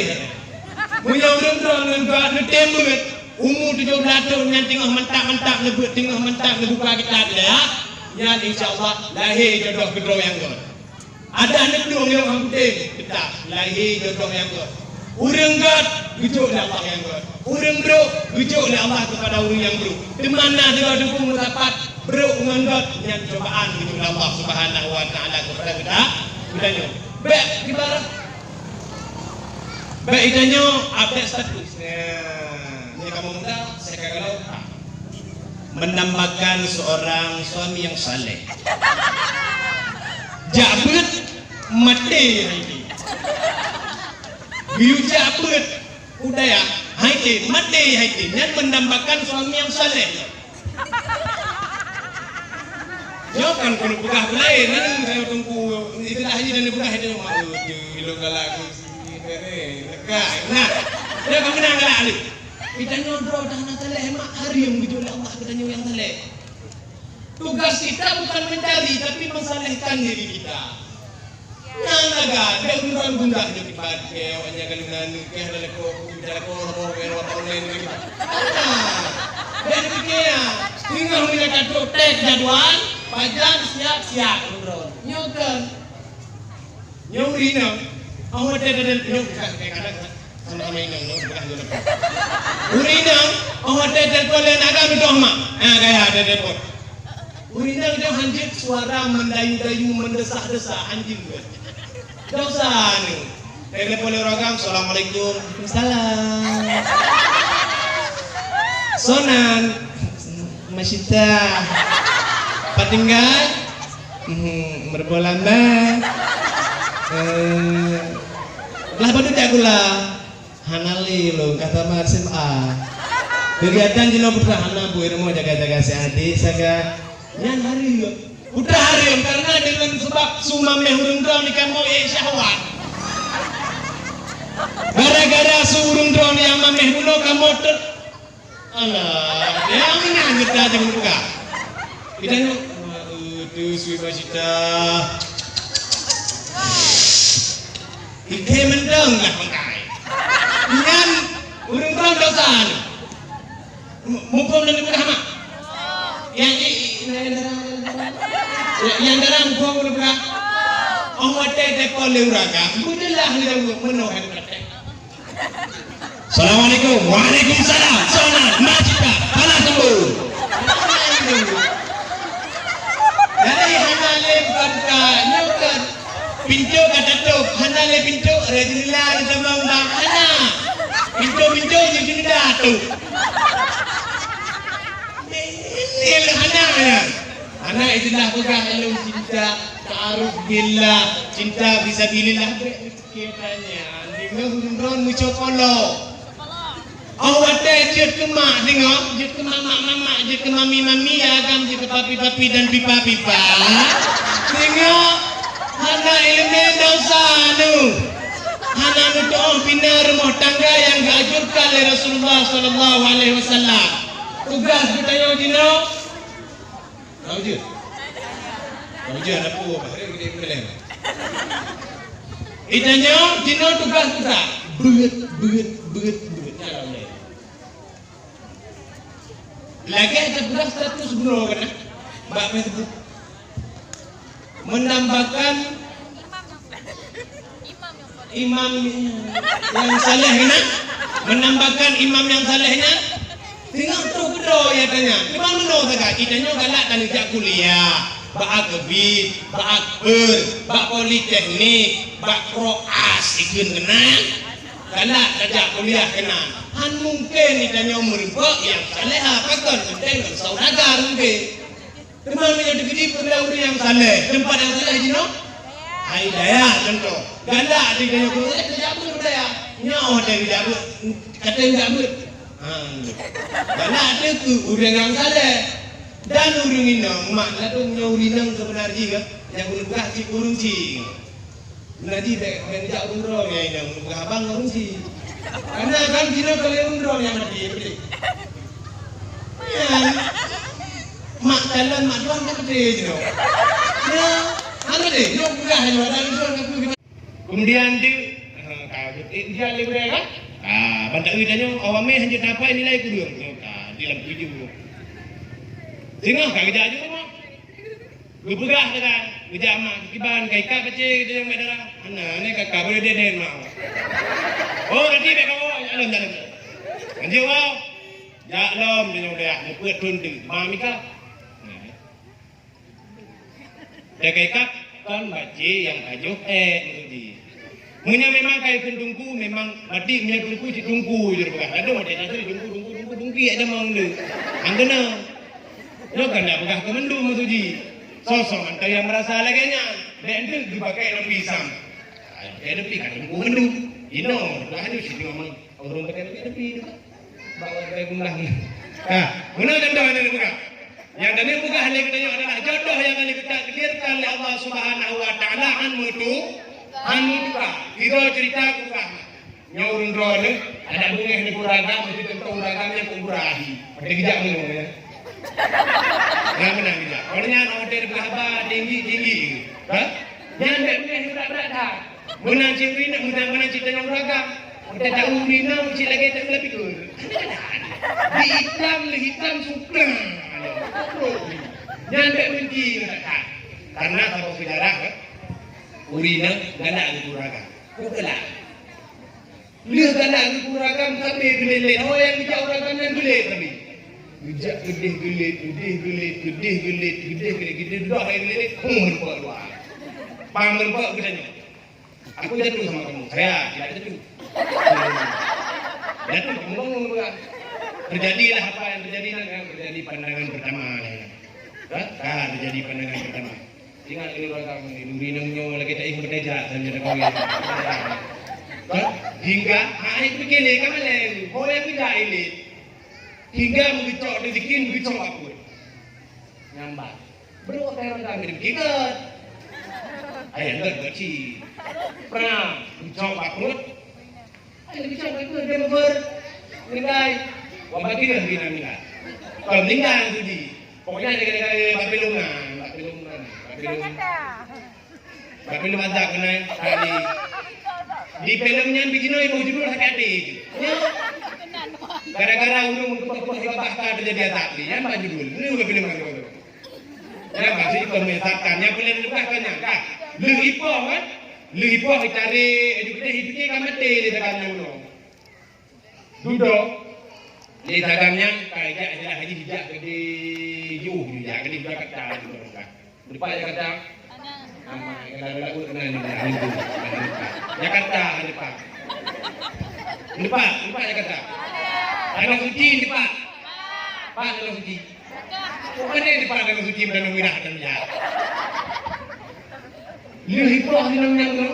Meunyoe ureueng droe ngon geuh neutem beuet, umu tujoh blaih thon nyan teungoh mantap-mantap neubeuet, teungoh mantap neubuka kitab, ya. Nyan insya Allah lahé jodoh keu droe nyang göt. Adak neuplueng lé ureueng putéh, teutap lahé jodoh nyang göt. Ureueng göt geujok lé Allah nyang göt. Ureueng brok geujok lé Allah keupada ureueng nyang brok. Teuma na sidroe teungku meusapat brok ngon göt, nyan cobaan geujok lé Allah Subhanahu wa Ta'ala keupada geuta-, geutanyoe. Bèk ibarat, bèk geutanyoe update status. Nah, nyoe kamoe muda, saya kagak lawan. Mendambakan seorang suami yang saleh. Jak beuet, maté hai teuh. Geuyue jak beuet, udaya, hai teuh, maté hai teuh. Nyan mendambakan suami yang saleh. Nyoe kan keuneuk peugah peulaén, kan, saya teungku, istilah jih dan peugah itu, "Mak, eh, ilok galak aku sini, keren, lekat." Nah, dia kan menang galak ni. Geutanyoe droe dah na saleh, mak, hareuem geujok lé Allah geutanyoe nyang saleh. Tugas kita bukan mencari, tapi mensalehkan diri kita. Nyan lagak, bèk ureueng gundah nyoe kiban, keu awak nyan ka leumoh neukeh, lam lakoe, lam lakoe, lam lakoe, lam lakoe online nyoe kiban. Nah, bèk neupike nyan. Teungoh meunyoe ka trok tek jadwal, pajan siap-siap ureueng. Nyoe kan. Nyoe ureueng inong, awak tek, tek, tek, nyoe bukan, kadang-kadang. Sama-sama inong, nyoe, beukah nyoe. Ureueng inong, oh, watèe telepon lé aneuk agam, beudôh mak. Ah, gaya, ada telepon. Ureueng inong nyoe hanjeuet suara mendayu-dayu, mendesah-desah, hanjeuet. Dosa ni. Telepon lé ureueng agam, "Assalamualaikum." "Waalaikumsalam." "Sonan." "Masita." "Pat tinggai?" "Mhm, meureuboh lambat." "Eh, belah bandum jak gula." Hana lé lôn ka tamat S M A. Kegiatan jinoe putra hana bui rumoh jaga-jaga si adik saga. Nyan hareuem. Putra hareuem karena deungon sebab su mameh ureueng droe ni kamoe ék syahwat. Gara-gara su ureueng droe ni nyang mameh bunoe kamoe ter-, alah, nyang meunan nyeuta jeuet meuka. Kita nyoe, "Wah, eh, tu sui basita." Ikhe mantong lah pangkai. Nyan ureueng droe dosa nyoe. Muphom lôn peugah mak. Nyang i, i, nyang dara, nyang dara muphom lôn peugah. Oh watèe teupon lé ureueng agam, beudeulah lé ureueng meunoe hai praktek. Assalamualaikum. Waalaikumsalam. Soe nan? Mak Cita. Hana sambung. Jadi hana lé buka-buka. Nyoe kan pintoe ka tatôp. Hana lé pintoe, ada jendela, ada tambang, bang. Hana. Pintoe-pintoe je jendela tu. Ini hana ya. Hana istilah peugah ilmu cinta, ta'aruf billah, cinta fisabilillah. Kita nyan, deungoe ureueng droe meucopolo. Oh watèe jeuet keu mak, deungoe, jeuet keu mamak-mamak, jeuet keu mami-mami, agam jeuet keu papi-papi dan pipa-pipa. Deungoe, hana ileumèe dosa nu. Hana meutu'oh bina rumoh tangga nyang geuanjurkan lé Rasulullah sallallahu alaihi wasallam. Tugaih geutanyoe jinoe, Tahu je? Tahu je, ada apa? Baru kita ikut kalian. Itanyoe, jinoe tugaih kita. Beuet, beuet, beuet, beuet. Nyan lah ulèe. Lagèe teupeugah status bunoe kan, eh? Bak Facebook. Menambahkan imam yang saleh keunan, menambahkan imam yang saleh nyan, singoh troh keudroe, ya tanya. Teuma meunoe sagai, geutanyoe galak taneuk jak kuliah, bak Akabid, bak Akper, bak Politeknik, bak Kroas, ikheun keunan. Galak tajak kuliah keunan. Han mungken geutanyoe meurumpok nyang saleh, pakon mungken ngon saudagar mungken. Teuma meunyoe teukeudi peugah ureueng nyang saleh, teumpat nyang saleh jinoe? Hai dayah contoh. Galak di dayah guru, eh, tajak beuet dayah. Nyoe dayah tajak beuet, kata tajak beuet. Ha, galak teuh keu ureueng nyang saleh. Dan ureueng inong, mak ladôm nyoe ureueng inong seubeuna jih kan, nyang ulôn peugah cit ureueng cit. Meunajih bèk, bèk jak umroh ya inong, bukan abang ngon si. Karena kan jinoe kali umroh yang mati, betul? Ya. Mak calon, mak tuan kan betul jinoe. Ya, anu deh, jom peugah aja, ada umroh kan tu. Kemudian dia, ha, ka, eh, ujian dia boleh kan? Ha, bantak ui tanya, awak meh hanya dapat nilai kurang. Ha, dia lampu hijau. Tengok, ka kerja aja rumah. Geupeugah keu ka, geujak mak kiban, ka ikat pacé geutanyoe bak dara. Hana, nyan ka ka, beureudeh nyan mak. Oh, tadi bèk kawoe, jak lom, jak lom. Lanjut, woe. Jak lom, tanyoe dayah, neupeuet thon teuk, ma mika. Nah. Ka ikat, kon bacé nyang ka jôh, eh, maksud jih. Meunyoe memang ka ikheun teungku, memang batik meunyoe teungku cit teungku jeuet peugah. Ladôm watèe tasri teungku, teungku, teungku, teungku, ya jamong tu. Hang keuneuk. Nyoe kan dak peugah keu mandum maksud jih. Soe-soe mantong nyang meurasa lagèe nyan. Bèk enteuk geupakai lam pisang. Ai, pakai tepi ka teungku mandum. Inoe, peugah nyoe cit teungku. Ureueng pakai tepi-tepi tu kan. Bak watai gumlah ni. Ha, meunan contoh nyang neupeugah. Nyang kami peugah lé geutanyoe adalah jodoh nyang ka geutakdirkan lé Allah Subhanahu wa Taala han meutu-, han meutuka. Sidroe cerita peugah. Nyoe ureueng droeneuh, adak beungèh neupeu ureueng agam, meusti teuntèe ureueng agam nyan keu Ibrahim. Padahai geujak meunyoe nyan. Nyan meunan geujak. Awak nyan awak teuh peugah haba tinggi-tinggi. Ha? Nyan bèk beungèh brat-brat that. Meunan cit ureueng inong, meunan, meunan cit tanyoe ureueng agam. Watèe taeu ureueng inong cit lagèe taeu lapikon. Di itam, di itam sukra. Nyan bèk meuti ngon that. Karena saboh seujarah, kan? Ureueng inong galak keu ureueng agam. Galak. Lheueh galak keu ureueng agam, sabe geulét-lét. Ho nyang geujak ureueng agam nyan geulét sabe. Geujak keudeh geulét, keudeh geulét, keudeh geulét, keudeh geulét, keudeh dudoe hai geulét-lét. Hum, meurumpok dua. Pang meurumpok geutanyoe. Aku jatuh sama kamu. Saya tidak jatuh. Jatuh, kamu bangun, bukan? Terjadilah apa yang terjadi, kan? Terjadi pandangan pertama, ya. Ha? Kan, terjadi pandangan pertama. Ingat ini, orang kamu ini, duri nang nyoe lagi tak ingat bekerja, saya menjadi kawin. Kan? Hingga, hai pikir lé ka malèe, ho nyang keuda ilé. Hingga meugeucok di sikin, meugeucok bak pruet. Nyambat. Beureuoh kaya ureueng kami dipikirkan. Ayah enggak buat cit. Pernah meugeucok bak pruet. Ayah meugeucok bak pruet, dia meuber. Ninggai. Wah, bagi dah dia ninggai. Kalau meninggal tu di. Pokoknya dia kena bak pelongan, bak pelongan, bak pelongan. Tapi lu mantap kena tadi. Di filem nyan biji noe iboh judul sakét hati. Ya. Gara-gara ureueng meukeubah-keubah di babah ka teujadi azab ni. Nyan bak judul. Ni bukan filem baru. Ya, maksud itu menyesatkan. Yang filem lepas kan nyan. Dah. Leuh ipoh kan? Leuh ipoh dicari, dipikir, dipikir kan mati di dalam nyan. Dudoe, lé sagan nyan ka jak jalan haji, jak keudéh jiôh, jak keudéh Jakarta, jiôh Jakarta. Depan Jakarta? Aman, kalau lagu kena ni, kena ni, kena ni. Jakarta depan. Depan, depan Jakarta. Tanah Suci depan. Pak Tanah Suci. Bukan dia depan Tanah Suci, Tanah Merah, Tanah Merah. Lheueh ipoh inong nyan nyoe,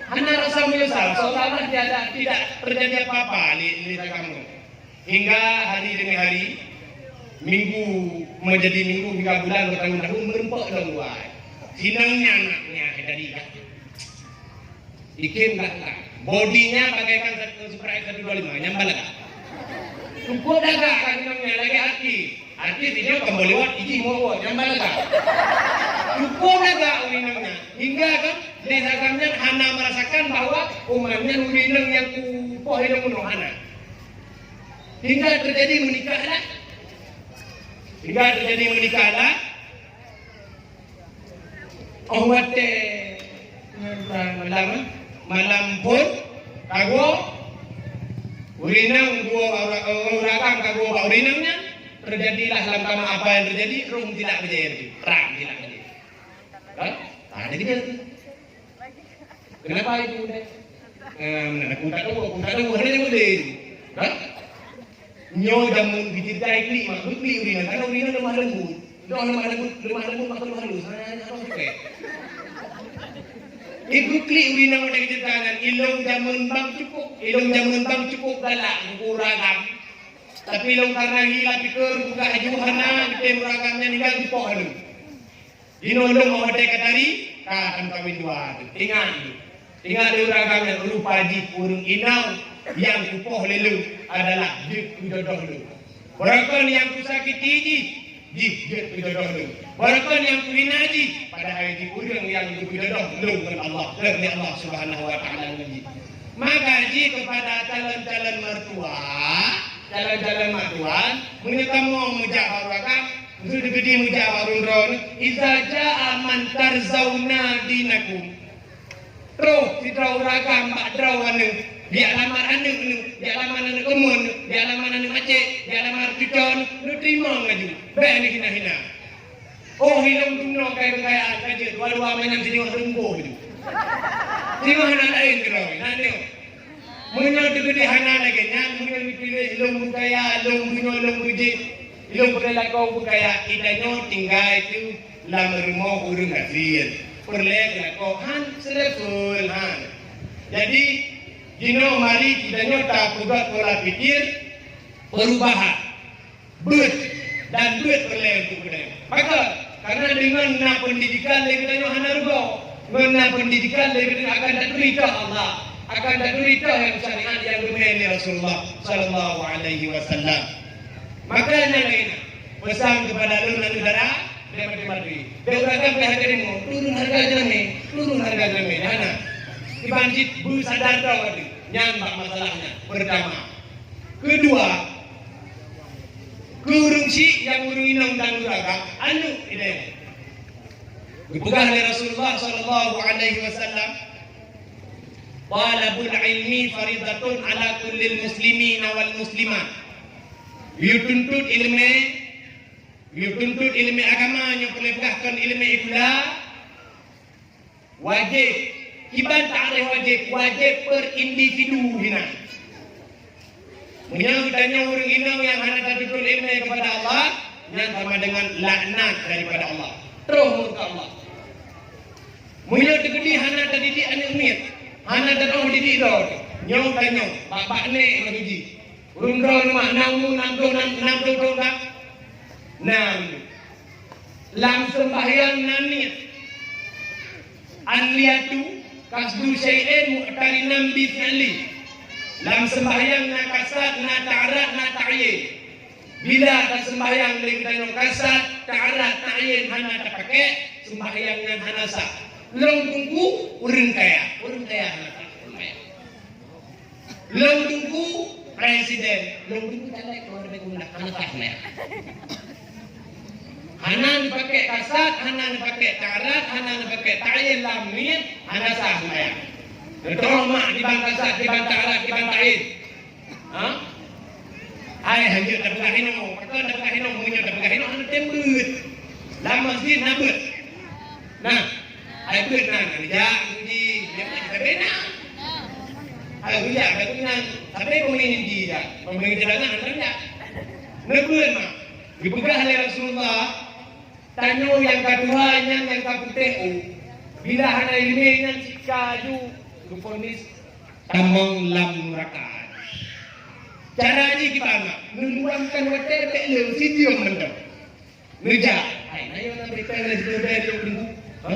hana rasa meunyeusal, seolah-olah tiada, tidak terjadi apa-apa lé, lé sagan nyoe. Hingga hari demi hari, minggu menjadi minggu, hingga bulan bertahun-tahun, meureumpok lom wai. Sinong nyan nak nyan jadi dah. Ikim dah, dah. Bodinya bagaikan satu, Sprite satu dua lima, nyang balagak. Cukup lagak kan sinong nyan lagèe artis. Artis nyoe ka meuliwat ijih muwat-muwat nyang balagak. Cukup lagak ureueng inong nyan. Hingga kan lé sagan nyan hana merasakan bahwa umat nyan ureueng inong nyang kupoh ilong bunoe, hana. Hingga terjadi menikahlah. Hingga terjadi menikahlah. Oh watèe malam, malam phôn kagoe, ureueng inong geuwoe bak ureueng, ureueng agam kagoe bak ureueng inong nyan, terjadilah lam kama apa yang terjadi, roh meutilak bajèe, trang meutilak bajèe. Kan? Ah, jadi dia tu. Kenapa itu deh? Em, aku tak tahu, aku tak tahu, hana nyang udeh. Kan? Nyoe jameun geuceurita klik mak, klik ureueng nyan, karena ureueng nyan lemah lembut. Dah lemah lembut, lemah lembut maka lemah lembut. Sana apa tu eh? Ibu klik ureueng nyan pada geuceurita nyan, ilong jameun bang cukup, ilong jameun bang cukup galak geupeuragam. Tapi ilong karena hila pikir buka haju hana, geutem ureueng agam nyan hingga geupoh lom. Jinoe lôn watèe ka tari, ka akan kawin dua tu. Ingat, ingat lé ureueng agam nyan, rupa jih ureueng inong nyang kupoh lé lôn adalah jeuet keu jodoh lôn. Barokon nyang kusakiti jih, jih jeuet keu jodoh lôn. Barokon nyang kuhina jih, padahai jih ureueng nyang jeuet keu jodoh lôn ngon Allah, lé Allah Subhanahu wa Taala ngon jih. Maka jih kepada calon-calon mertua, calon-calon mak tuan, meunyoe kamoe meujak bak ureueng agam, Meuseuti geutanyoe meujak bak ureueng droeneuh, "Iza jaa man tarzauna dinakum." Troh sidroe ureueng agam bak droeneuh, jak lamar aneuk neuh, jak lamar aneuk keumuen neuh, jak lamar aneuk macé, jak lamar cucoe neuh, neuteurimong laju. Bèk neuhina-hina. Oh, ilong dunoe kaya keukayaan ka jeuet, dua-dua manyang singoh teumpoh laju. Singoh na laén keudroe, na nyoe. Meunyoe teukeudi hana lagèe nyan, meunyoe piléh lôn beukaya, lôn meunyoe lôn beujeuet, lôn peureulèe lakoe beukaya, geutanyoe tinggai teuh lam rumoh ureueng gasien. Peureulèe keu lakoe han selevel han. Jadi, jinoe mari geutanyoe tapeugöt pola pikir perubahan. Beuet dan beuet peureulèe untuk geutanyoe. Maka, karena deungon na pendidikan lé geutanyoe hana rugoe. Ngon na pendidikan lé geutanyoe akan taturi toh Allah, akan taturi toh nyang syariat nyang geumè lé Rasulullah sallallahu alaihi wasallam. Maka nyan lagèe nyan, pesan kepada lôn aneuk dara, daripada materi. Dek ureueng agam pih harga demo, turun harga jeuleume, turun harga jeuleume. Nah, nah. Kiban cit beusadar droe nyan bak masalah nyan. Pertama, Keudua, keu ureueng syik nyang ureueng inong dan ureueng agam, aneuk ideh. Geupeugah lé Rasulullah sallallahu alaihi wasallam, "Thalabul ilmi faridatun ala kullil muslimina wal muslimat." Yue tuntut ileumèe, yue tuntut ileumèe agama nyang peuleubah kon ileumèe ikula, Wajéb. Kiban takrif wajéb, wajéb per individu hinan. Meunyoe geutanyoe ureueng inong nyang hana tatuntut ileumèe keupada Allah, nyan sama dengan laknat daripada Allah. Troh murka Allah. Meunyoe teukeudi hana tadidik aneuk miet, hana tanoh didik droe, Nyoe ka nyoe, bak-bak nek lagèe jih. Ureueng droeneuh mak na umu nam ploh, nam, nam ploh thon ka? Na umu. Lam seumbahyang na niet. An-niyatu qasdu syai'in muqtarinan bi fi'li. Lam seumbahyang na kasad, na ta'rad, na ta'yin. Bila taseumbahyang lé geutanyoe kasad, ta'rad, ta'yin hana tapakék, seumbahyang nyan hana sah. Lôn teungku ureueng kaya, ureueng kaya hana sah seumbahyang. Lôn teungku presiden, lôn teungku caleg, lôn teungku hana sah seumbahyang. Hana neupakék kasad, hana neupakék ta'rad, hana neupakék ta'yin lam niet, hana sah seumbahyang. Contoh mak kiban kasad, kiban ta'rad, kiban ta'yin. Ha? Hai, hanjeuet tapeugah inoe. Pakon tapeugah inoe? Meunyoe tapeugah inoe, hana tem beuet. Lam masjid na beuet. Nah, hai beuet na, jak uji, jak uji, tapi na. Hai uji, tapi na. Tapi pemain inti dah. Pemain cadangan, hana jak. Na beuet mah. Dipeugah lé Rasulullah, tanyoe nyang ka tuha nyan nyang ka putéh u. Bila hana ileumèe nyan sika aju geuponis tamong lam neuraka. Cara jih kiban, meuluangkan watèe bèk lé sijeuem mantong. Neujak. Hai, na yo na bèk lé sijeuem bèk lé keudengku. Ha?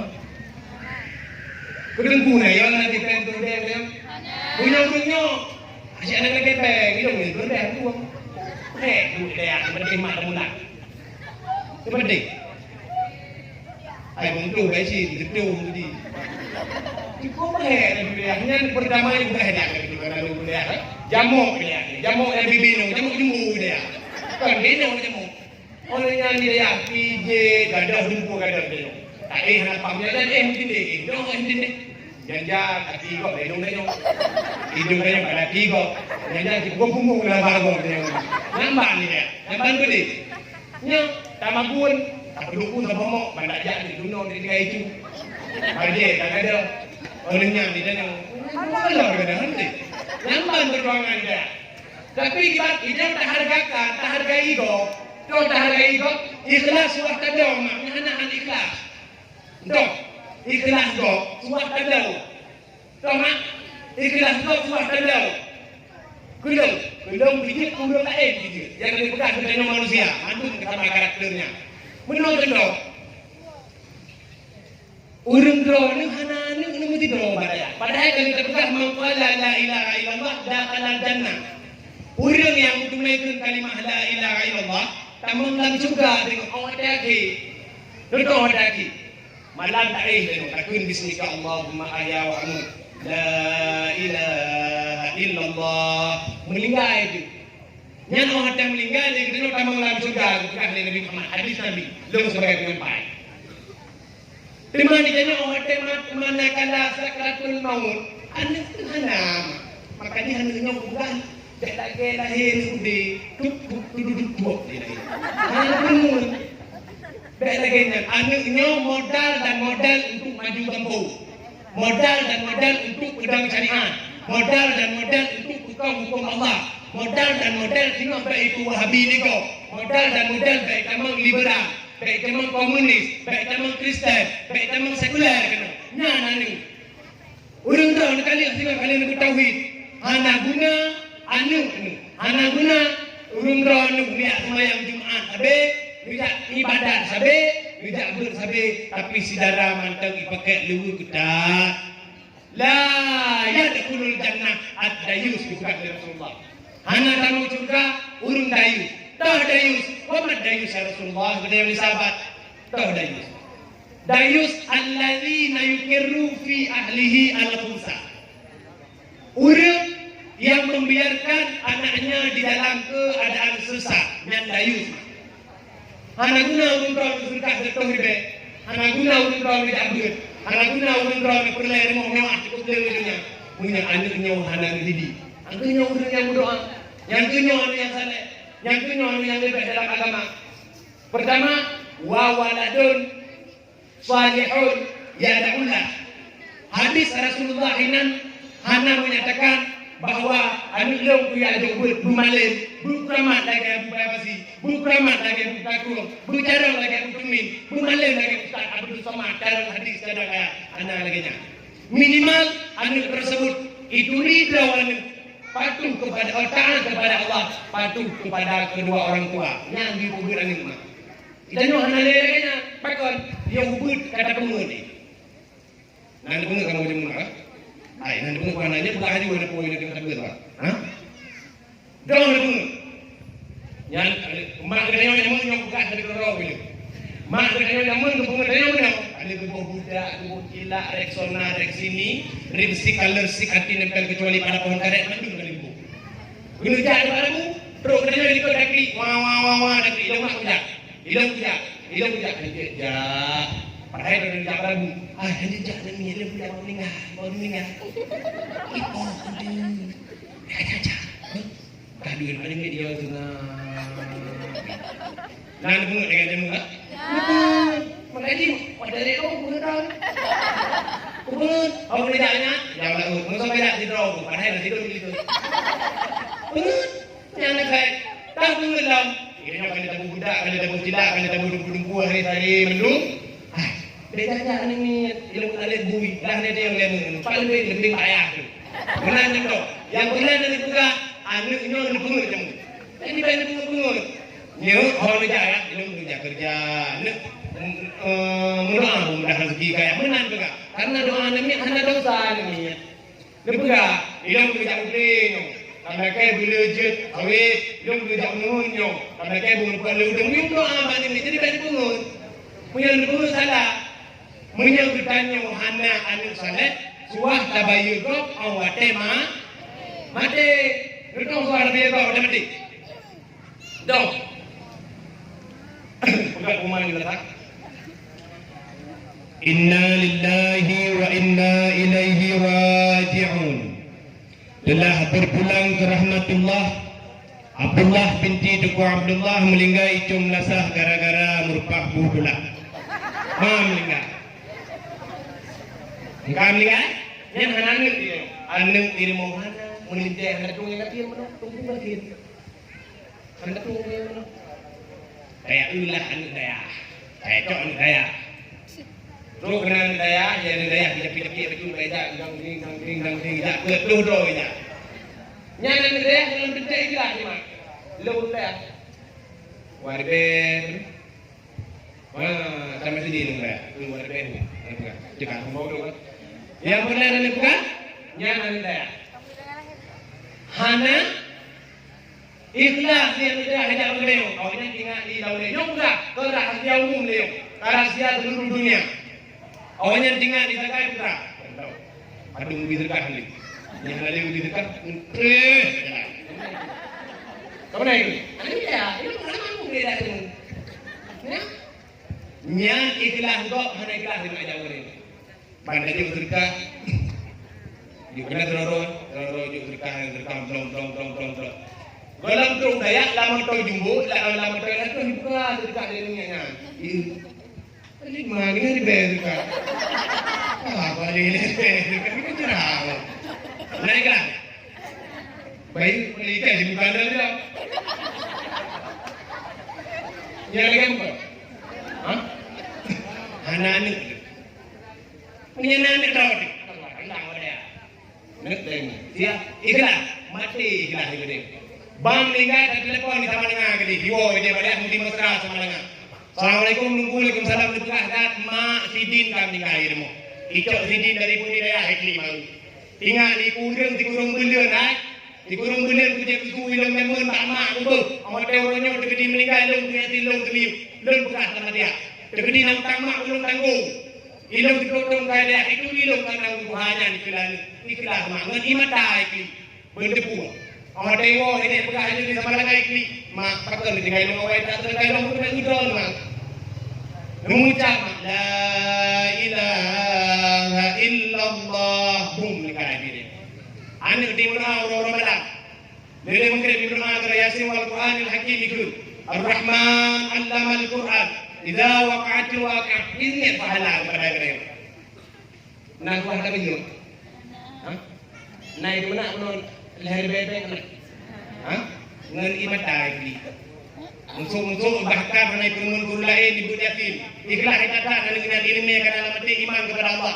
Keudengku na yo na bèk lé sijeuem bèk lé. Punya ureueng nyoe. Asyik aneuk lagèe bèk, idong ni, bèk lé sijeuem. Hei, duit dia, penting mak mula. Penting. Hai, bang tu, baik sih, betul tadi. Cukup baik lah dulu ya. Nyan pertama yang bukan hadiah lagi tu, kalau dulu ya. Jamok dia, jamok yang bibir nong, jamok jumbo dia. Kan dia nong jamok. Oleh nyan dia ya, pijit, gadah jumbo, gadah dia. Tak eh, nak pam jalan, eh, mungkin deh, eh, dong, eh, mungkin deh. Jangan-jangan, hati kau, eh, dong, dong. Hidung dong, pada hati kau. Jangan-jangan, cukup punggung dalam barang dia. Nampak ni dia, nampak tu deh. Nyoe, tamagun, tapeuduku tapeuhomok, ban tajak di dunoe di tinggai itu. Bajèe ka gadôh. Oleh nyan, di dalam, Allah gadôh nanti. Nyan ban perjuangan dia. Tapi kiban, idang tahargakan, tahargai gob. Toh tahargai gob, ikhlas suah tadong, mak, hana han ikhlas. Toh, ikhlas gob, suah tadong. Toh mak, ikhlas gob suah tandau. Keulong, keulong bijéh, ureueng laén bijéh. Nyang ka lheueh peugah geutanyoe manusia, mandum ka sama karakternya. Meunoe contoh, ureueng droeneuh hana aneuk, aneuk meusidroe bak dayah. Padahai ka lheueh teupeugah, "Man qala la ilaha illallah dakhalal jannah." Ureueng nyang meuteumèe kheun kalimah la ilaha illallah, tamong lam syeuruga deungon 'oh watèe akhé. Contoh watèe akhé. Malam taéh lé nyoe, takheun bismika Allahumma ahya wa amut. La ilaha illallah. Meuninggai teuk. Nyan 'oh watèe meuninggai lé geutanyoe tamong lam syeuruga, geupeugah lé Nabi Muhammad, hadis Nabi, lôn sebagai penyampai. Teuma di tanyoe 'oh watèe mat-, manakala sakratul maut, aneuk teuh hana. Makajih aneuk nyoe bukan Bèk lagèe lahé aneuk udé, tuk, tuk, tuk, tuk, tuk, tuk, dia lahé. Hana peungeut. Bèk lagèe nyan. Aneuk nyoe modal dan modal untuk maju gampông. Modal dan modal untuk peudong syariat. Modal dan modal untuk peukong huköm Allah. Modal dan modal singoh bèk itu Wahabi niko. Modal dan modal bèk tamong liberal. Bèk tamong komunis. Bèk tamong Kristen. Bèk tamong sekuler keunoe. Nyan aneuk. Ureueng droeneuh ka lheueh singoh ka lheueh neubeuet tauhid, hana guna aneuk neuh, hana guna ureueng droeneuh neujak seumayang Jumat sabe, neujak ibadat sabe, neujak beuet sabe, tapi syedara mantong ipakék luweue keutat. La yadkhulul jannah ad-dayus, geupeugah lé Rasulullah. Hana tamong syeuruga ureueng dayus. Toh dayus, wa mad dayus ya Rasulullah, kata nyang sahabat. Toh dayus. Dayus alladzina yuqirru fi ahlihi al-khubusa. Ureueng yang membiarkan anaknya di dalam keadaan sesat, nyan dayus. Hana guna ureueng droe seudeukah seutoh ribèe, hana guna ureueng droe jak beuet, hana guna ureueng droe peureulèe rumoh mewah cukup le donya. Meunyoe aneuk nyoe hana neudidik. Nyang keuh nyoe ureueng nyang meudoa, nyang keuh nyoe aneuk nyang saleh, nyang keuh nyoe aneuk nyang leubeh dalam agama. Pertama, wa waladun shalihun yad'u lah. Hadis Rasulullah inan hana menyatakan bahwa aneuk lôn kujak jok beuet beumalém, beukeramat lagèe Abu Bakar Basi, beukeramat lagèe Abu Bakar Kurueng, beucarông lagèe Abu Tumin, beumalém lagèe Ustaz Abdul Somad, carông hadis, carông ayat. Hana lagèe nyan. Minimal aneuk tersebut Itu ridho aneuk, patuh kepada, oh, taat kepada Allah, patuh kepada kedua orang tua. Nyan jipeubuet aneuk mak. Tanyoe hana lé lagée nyan, pakon? Yo ubeut kata peungeut. Nan peungeut kamoe jameun, ha? Ai, nan peungeut, bukan nyan, bukan haju ada poin lagi kata peungeut, ha? Dong ada peungeut. Nyan, mak geutanyoe jameun nyoe bukan dari keudroe. Mak geutanyoe jameun geupeungeut tanyoe nyoe. Ada geuboh budak, geuboh cilak, Rexona, Rexini, lipstik, color stick, anti nempel kecuali pada pohon karet, mandum ka liput. Keuneuk jak bak labu, trok geutanyoe likot dakri, wah, wah, wah, wah, dakri, ilong mak kujak. Ilong kujak, ilong kujak, hana jeuet jak. Padahai droeneuh jak bak labu. Ah, hana jeuet jak, nangis, ilong kujak, baru meuninggai, baru meuninggai. Ih, oh, aduh. Hana jeuet jak. Ka duit, hana jeuet dia tu nah. Nah, ada peungeut dengan jameun, ha? Peungeut. Makajih, pada lé oh, peungeut dah. Peungeut. Apa boleh jak nyan? Jak bak labu. Masa kajak sidroe, padahai dah tidur di situ. Peungeut. Nyang na keuhai, ka peungeut lom. Geutanyoe ka lheueh taboh budak, ka lheueh taboh cilak, ka lheueh taboh dumpeue-dumpeue, hari-hari mandum. Ah, beda jak aneuk nyoe, ilong aneuk bui, dah ada yang lain. Paling baik lebih payah tu. Meunan contoh. Nyang meunan nyang dipeugah, aneuk nyoe neupeungeut jameun. Jadi baik neupeungeut-peungeut. Nyoe, oh, neujak ya, ilong neujak kerja. Neuk, eh, meudoa mudah rezeki kaya. Meunan peugah. Karena doa aneuk nyoe hana dosa aneuk nyoe. Neupeugah, ilong keu jak udeb nyoe, ka lakée beuleueh jeuet awét, ilong keu jak uneuen nyoe, ka lakée beungeupeuet lé udeb nyoe, doa bak nyan jadi bak dipeungeut. Meunyoe neupeungeut salah, meunyoe geutanyoe hana aneuk saleh, suah tabayeue gob 'oh watée ma-, maté. Neupeugah suah tabayeue gob watée maté. Dong. Peugah umat ni letak. Inna lillahi wa inna ilaihi raji'un. Telah berpulang ke rahmatullah, Abdullah binti Teungku Abdullah meulinggai icong meulasah gara-gara meurupak bu tulak. Ma meulinggai. Engka meulinggai? Nyan hana aneuk dia. Aneuk di rumoh hana, meulintée hana tueng nyang kacil meunoe, tueng pun kacil. Hana tueng nyang meunoe. Kaya ulah aneuk dayah. Kaya cok aneuk dayah. Trok keunan aneuk dayah, ya aneuk dayah, kita pitik-pitik betul, kaya jak, gang ding, gang ding, gang ding, jak, peuet ploh droe jak. Nyan aneuk dayah dalam bentuk ikhlas, Mak. Lôn dayah. Warben. Wah, sampai sini dong, Dayah. Ini warben. Cekak, mau dong. Nyang beuna aneuk bukan? Nyan aneuk dayah. Hana ikhlas nyang aneuk dayah jak bak lé. Awaknyan tinggai di lawan lé. Nyoe peugah, keu rahsia umum lé. Keu rahsia seluruh dunia. Awaknyan tinggai di sagai putra. Padum geubri seudeukah lé. Nyang hana lé geubri seudeukah, eh, jalan. Ka meunan itu? Hana beda. Itu ulama pun beda ilmu. Ya? Nyan ikhlas gob, hana ikhlas di mata ureueng. Ban tajok seudeukah. Jok keunan sidroe-droe, sidroe-droe jok seudeukah, seudeukah blong, blong, blong, blong, blong. Gohlom trok dayah, lam moto jumbo, lam, lam moto lam tu dibuka seudeukah di dunia nyan. Iya. Lima gini ribèe juga. Apa lima ribèe juga? Ini cerah. Naiklah. Baik, penelitian di bukan ada dia. Yang lagi bukan? Hah? Anak-anak. Punya anak tahu ni. Anak dia. Ngeuteng. Siap. Ikhlas. Mati ikhlas ibadah. Bang meninggal, ada telepon di Samalanga tadi. Diwo dia balik, mungkin mesra Samalanga. Assalamualaikum, Teungku. Waalaikumsalam. Dipeugah that mak sidin ka meninggal di rumoh. Icok sidin dari Putri Dayah, Iklim baru. Ingat di kureueng, di kureueng buleuen, hai. Di kureueng buleuen kujak kusu ilong nyaman bak mak kubeuh. Amat teu uroe nyoe teukeudi meninggal lôn, keu yatim lôn sendiri. Lôn peugah sama dia. Teukeudi na utang mak ulôn tanggong. Ilong teutueng kaya itu ilong ka nang buha nyan dikeulalu. Dikeulalu mak ngon ié mata ikli. Beuteupeue. Oh, deungoe ini peugah ini sama dengan ikli. Mak, pakon tinggai ilong awai tak tinggai ilong tu nak idol mak. Mengucap mak, la ilaha illallah. Bum, nikah diri. Aneuk di mana orang-orang malam. Lé mungkén Ibnu Hajar Yasin wal Qur'anil Hakim itu. Ar-Rahman 'allamal Qur'an. Idza waqa'atil waqi'ah. Ini pahala kepada mereka. Nah, kuah tak benyok. Hah? Nah, itu mana menurut leher bebek mana? Hah? Ngon ié mata ikli. Musuh-musuh bahkan hana ikut ngon guru lain di buet yatim. Ikhlas kita tak hana dengan ilmu kadang mati iman kepada Allah.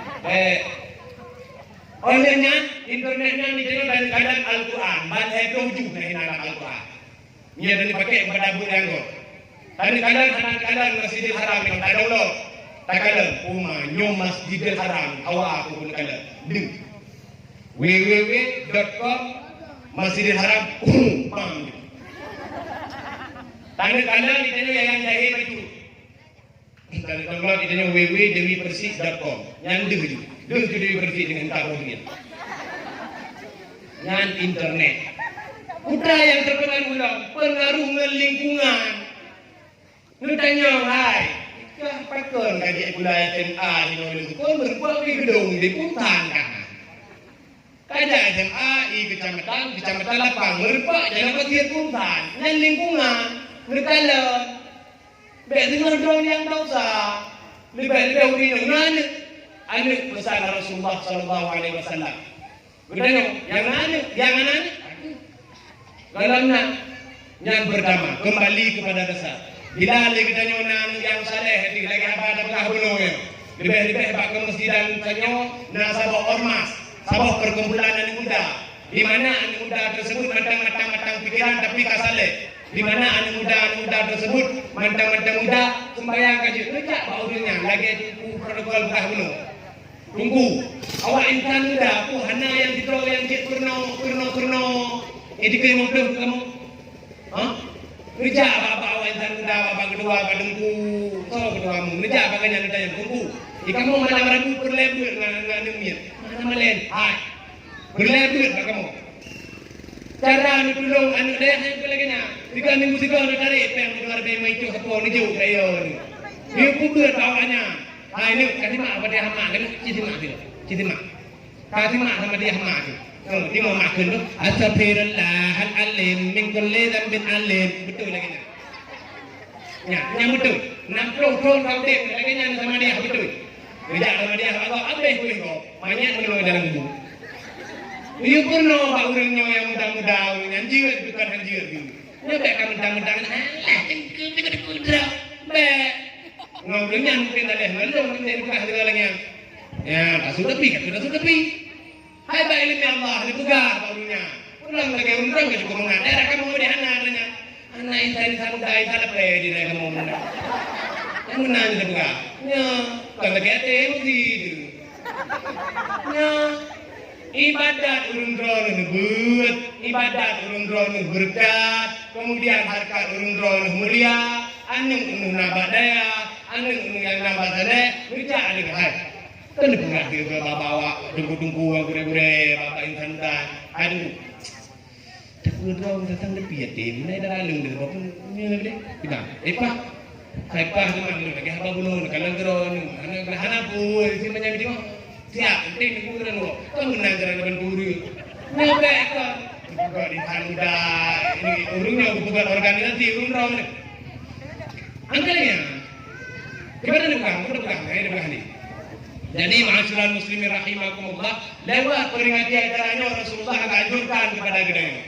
Eh, oleh nyan, internet nyan di dalam kadang Al-Quran, ban hai tujuh na hinan lam Al-Quran. Nyan dari pakai kepada budak anggur. Tadi kadang hana kadang Masjidil Haram yang tak ada ulo. Tak kadang, uma nyo Masjidil Haram, awak aku pun kadang. Deng. W W W dot com Masjidil Haram, pum, pam. Tanda-tanda di tengah yang jahil baju. Tanda-tanda di tengah W W W Dewi Persik dot com. Nyan deuh ju. Deuh ju Dewi Persik dengan tak dia. Nyan internet. Kuda yang terkenal ulang pengaruh ngon lingkungan. Neutanyong hai, kah pakon ka jeuet gula S M A hinoe leumpon meureumpok di geudong di Puntan kah? Ka jak S M A i kecamatan, kecamatan lapang, meureumpok jalan pasir Puntan. Nyan lingkungan, neukalon. Bèk deungoe droe nyang desya. Leubeh-leubeh ureueng nyoe ngon aneuk, aneuk pesan Rasulullah sallallahu alaihi wasallam. Geutanyoe, nyang na aneuk, nyang hana aneuk? Gohlom na. Nyang pertama, kembali kepada dasar. Bila lé geutanyoe na aneuk nyang saleh, di lagèe haba tapeugah bunoe nyoe. Leubeh-leubeh bak keumeusidan tanyoe na saboh ormas, saboh perkumpulan aneuk muda. Di mana aneuk muda tersebut mantang-mantang matang pikiran tapi ka saleh. Di mana aneuk muda-aneuk muda tersebut mantang-mantang muda, sembahyang ka jeuet, neujak bak ureueng nyan lagèe Teungku protokol peugah bunoe. Teungku, awak insan muda peue hana nyang sidroe nyang jeuet peurunoe, peurunoe, peurunoe. Eh, dikeue limong ploh keu kamoe? Hah? Neujak bak-bak awak insan muda, bak-bak keudua, bak teungku. Soe keudua mu? Neujak bak gobnyan neutanyong, "Teungku, di kamoe malam Rabu peureulèe beuet ngon, ngon aneuk miet?" Hana malèe. Hai. Peureulèe beuet bak kamoe. Cara neutulông aneuk dayah nyan keu lagèe nyan. Tiga minggu sigoe neutarek pèng, neukeuluar pèng, meuicoh sapo neujok keu ayah nyan. Neupeubuet bak awak nyan. Hai neuk, ka simak Fatihah Mak keuneuk, ci simak sigoe. Ci simak. Ka simak sama Fatihah Mak tu. Oh, tengok mak kheun tu. Astaghfirullahal azim min kulli dzanbin azim. Beutôi lagèe nyan. Nyan, nyan beutôi. Enam ploh thon ka udép lagèe nyan sama Fatihah beutôi. Geujak sama Fatihah bak gob, abéh kueh gob. Manyét meunyoe dalam kubu. Yue peurunoe bak ureueng nyoe nyang muda-muda, ureueng nyan jeuet bukan han jeuet dulu. Nyoe bèk ka mentang-mentang, "Alah, teungku, teungku, teungku, teungku." Bèk. Ngon ureueng nyan mungkin talèh ngon lôn, mungkin peugah lagèe nyan. Ya, tak sudah pi, tak sudah pi. Hai bak ileumèe Allah, dipeugah bak ureueng nyan. Ureueng lagèe ureueng ka cukup mangat. Daerah kamoe di hana, katanya. Hana insan-insan muda, insan lapèe di daerah kamoe meunan. Nyang meunan dipeugah. Nyo, bukan lagèe até emosi tu. Nyo, ibadat ureueng droeneuh beuet, ibadat ureueng droeneuh beureukat, kemudian hareukat ureueng droeneuh mulia, aneuk neuh na bak dayah, aneuk neuh nyang na bak saleh, neujak lé keuhai. Kan neupeugah lé bak-bak awak teungku-teungku nyang gurèe-gurèe, bak-bak insan muda. Aduh. Teungku droe datang leupie yatim, nai dara leueng deh, bak nyoe deh. Iban, eh, pah. Hai pah teuma lagèe haba bunoe, kalau droe nyoe, hana, hana peue, si macam itu. Siap, penting teungku droe nyoe. Kan meunan cara laban guru. Nyoe bèk kon. Bukan insan muda, ini ureueng nyoe bukan organisasi, ureueng droe nyoe. Angka lagèe nyan. Kiban neupeugah, neupeugah, eh, neupeugah ni. Jadi, ma'asyiral muslimin rahimakumullah, lewat peringati acara nyoe Rasulullah ka anjurkan kepada geutanyoe.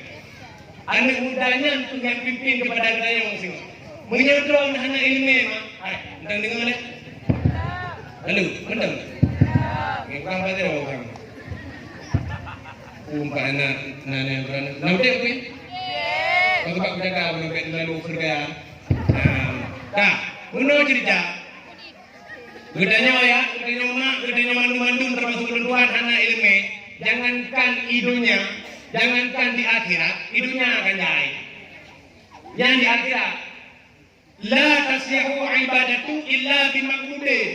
Aneuk muda nyan pih nyang pimpin kepada geutanyoe singoh. Meunyoe droe hana ileumèe, mak, hai, mantong deungö lé. Lalu, mantong. Ngieng bang bak droe ureueng. Umpat aneuk, na, na, na, na udép kueh? Kau sebab kujaga, kau dompet lalu surga. Nah, ka, bunoe ceurita. Geutanyoe ya, geutanyoe mak, geutanyoe mandum-mandum teumasok ulôn tuan hana ileumèe. Jangankan i donya, jangankan di akhirat, i donya akan jai. Nyang di akhirat, la tasihhu ibadatu illa bima'budin.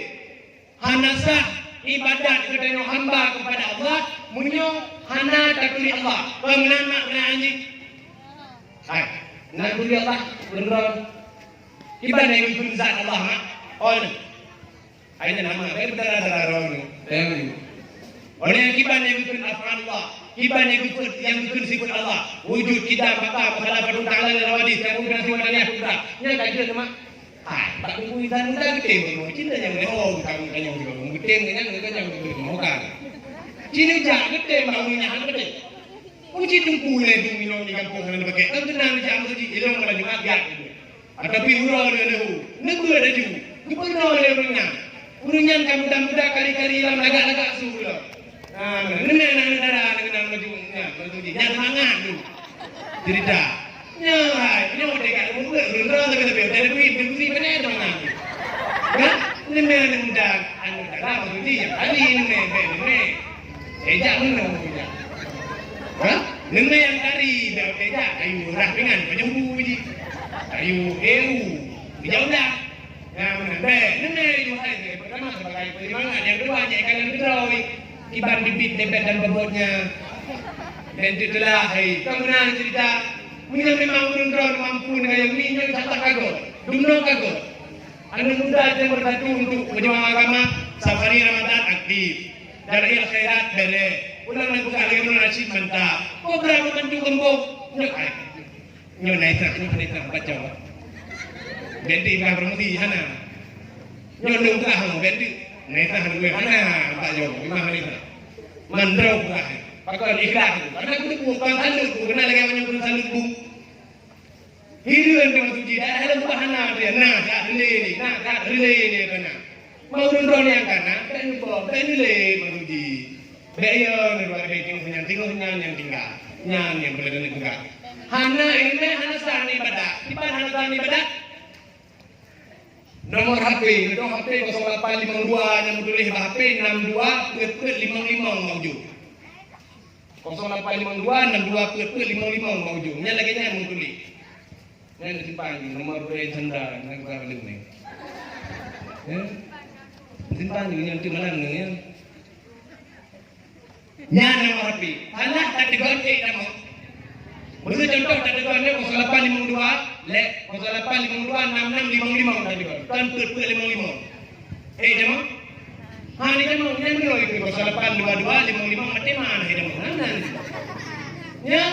Hana sah ibadat geutanyoe hamba kepada Allah meunyoe hana taturi Allah. Peue meunan mak, meunan anjing? Hai, na turi Allah, beunroe. Kiban nyang geukheun zat Allah, mak? Oh, nyoe. Hai nyan hama, bèk beudara-dara droe nyoe. Teurimong. Oleh kiban nyang geukheun af'al Allah, kiban nyang geukheun, nyang geukheun sifeut Allah. Wujud, qidam, baqa, mukhalafatun ta'ala lil hawadits, nyang bukan sifeut Allah bukan. Nyan ka jeuet teuma. Hai, bak teungku insan muda geutem, cinta nyang lé, oh, kamu tanyong juga, geutem nyang lé, tanyong juga, mau kan? Cina jak geutem, bak ureueng nyan geutem. Kunci teungku lé, dung minong di gampông hana dipakai. Kan tenang jak masjid, ilong malam Jumat, jak. Ataupun uroe lé leuhu, neubeuet laju, geupeurunoe lé ureueng nyan. Ureueng nyan ka muda-muda kari-kari lam lagak-lagak su lom. Ha, neungieng aneuk dara, neungieng maju nyan, maju di. Nyan mangat tu. Cerita. Nyan, nyoe teuka mubuet ureueng droe tapi tapi udah duit, duit mana tu mangat. Kan? Neungieng aneuk muda, aneuk dara maju di, nyang kali neungieng, neungieng. Eh, jak meunoe, jak. Ha? Neungieng nyang tari, bèk watèe jak, kayu rah pingan, pajoh bu jih. Kayu, eh, u, bijak udah. Nah, meunan, bèk. Neungieng, hai, pertama sebagai penyemangat, nyang keudua, nyang kalian keudroe. Kiban bibit, debet dan bobotnya. Dan itulah, hai, ka meunan cerita. Meunyoe memang ureueng droe mampu ngon nyang ni, nyoe insya Allah ka göt. Dumnoe ka göt. Aneuk muda Timur Satu untuk perjuangan agama, Safari Ramadan aktif. Dalail Khairat bèrèh. Ulang lagu Kak Khairul Rasyid mantap. Kobra membantu gembok. Nyoe ai. Nyoe naisah, nyoe naisah, baca. Ganti bukan promosi, hana. Nyoe lôn peugah, ganti. Naisah, hana, baca. Imam naisah. Mandrong peugah. Pakon ikhlas. Karena aku tu bukan salut, bukan lagi macam pun salut bu. Hireuen teuma suci, daerah lôn bah na, na that lé, na that lé, na. Mau ureueng droe nyang ka na, bèk neuboh, bèk neulé, Mak Suci. Bèk yo, neuruat bèk tengok nyan, tengok nyan nyang tinggai. Nyan nyang boleh neupeugah. Hana ileumèe, hana sah ibadat. Kiban hana sah ibadat? Nomor H P, nomor H P kosong lapan limong dua nyang meutuléh bak H P enam dua peuet peuet limong limong bak ujong. Kosong lapan limong dua enam dua peuet peuet limong limong bak ujong. Nyan lagèe nyan meutuléh. Nyan simpan nomor P N Sandra, nyan ka leueh ni. Ya? Simpan ni, nyan tu malam ni, ya. Nyan nomor H P. Hana tategon ék tamong. Beucontoh tategon nyoe kosong lapan limong dua, lé, kosong lapan limong dua enam enam limong limong tategon. Kon peuet peuet limong limong. Ék tamong? Hana tamong, nyan beungoh itu kosong lapan dua dua limong limong maté mana ék tamong. Hana. Nya.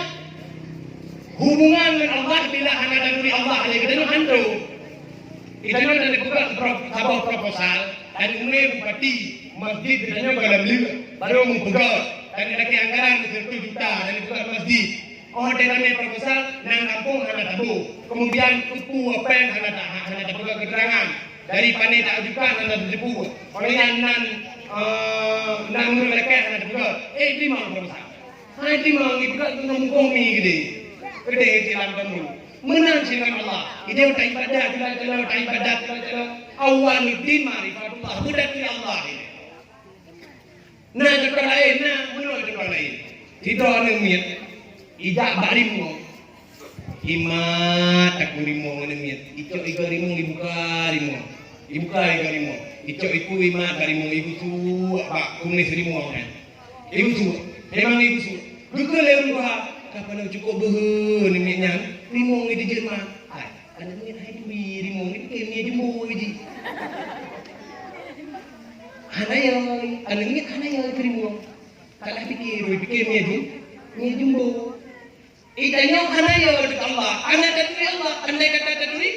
Hubungan ngon Allah bila hana taturi Allah lé geutanyoe hanco. Geutanyoe dan dibuka pro-, saboh proposal dari umé bupati masjid geutanyoe bak Lamleu, barô meupeugah dan lakèe anggaran seratus juta dan dibuka masjid. Oh, dan ramé proposal, nan gampông hana tabu. Kemudian kupu apa yang hana ta-, hana tapeugah keterangan. Dari pané tak ajukan hana tabu. Oleh nyan nan, eh, nan ureueng lakèe hana tapeugah. Eh, terima proposal. Hai timang ibuka keu ngon mukoh mi geude. Geude di lam kamu. Meunan sinan Allah. Idéh ta ibadat, ta ibadat, ta ibadat. Awwaluddin ma'rifatullah. Beudat di Allah ini. Nah, contoh laén, nah, meunan contoh laén. Sidroe aneuk miet, ijak bak rimueng. Imat takue rimueng aneuk miet. Icok igoe rimueng, ibuka rimueng. Ibuka igoe rimueng. Icok iku imat bak rimueng, ibusuek bak kumis rimueng nyan. Ibu su, memang ibu su. Geukheun lé ureueng tuha, ka padahai cukôp beuhe namiet nyan, rimueng di jeumah. Hai, aneuk miet hai turi rimueng, ipike mie jumbo jih. Hana yo, aneuk miet hana yo turi rimueng. Ka lheueh pike, ipike mie jum-, mie jumbo. Ih, tanyoe hana yo deungon Allah. Hana taturi Allah, andai kata taturi.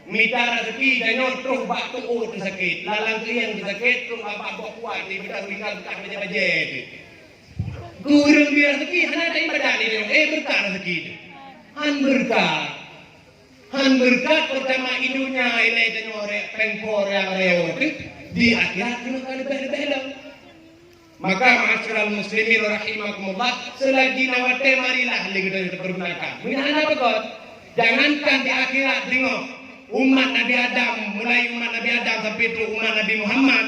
Mita raseuki tanyoe troh bak tu'oh teusakét, lalang keuhiang teusakét, troh bak boh kuat di beudah ringan beukah bajée-bajée teuh. Keu ureueng bri raseuki hana taibadat di dunia, eh, beureukat raseuki teuh. Han beureukat. Han beureukat peurtama i dunia ilée tanyoe rek pengko nyang reue teuh, di akhirat keuneuk ka leubeh-leubeh lom. Maka, ma'asyiral muslimin rahimakumullah, seulagi na watée marilah lé geutanyoe tapeurgunakan. Meunyoe hana beutôi, jangankan di akhirat singoh, umat Nabi Adam, mulai umat Nabi Adam sampai trok umat Nabi Muhammad,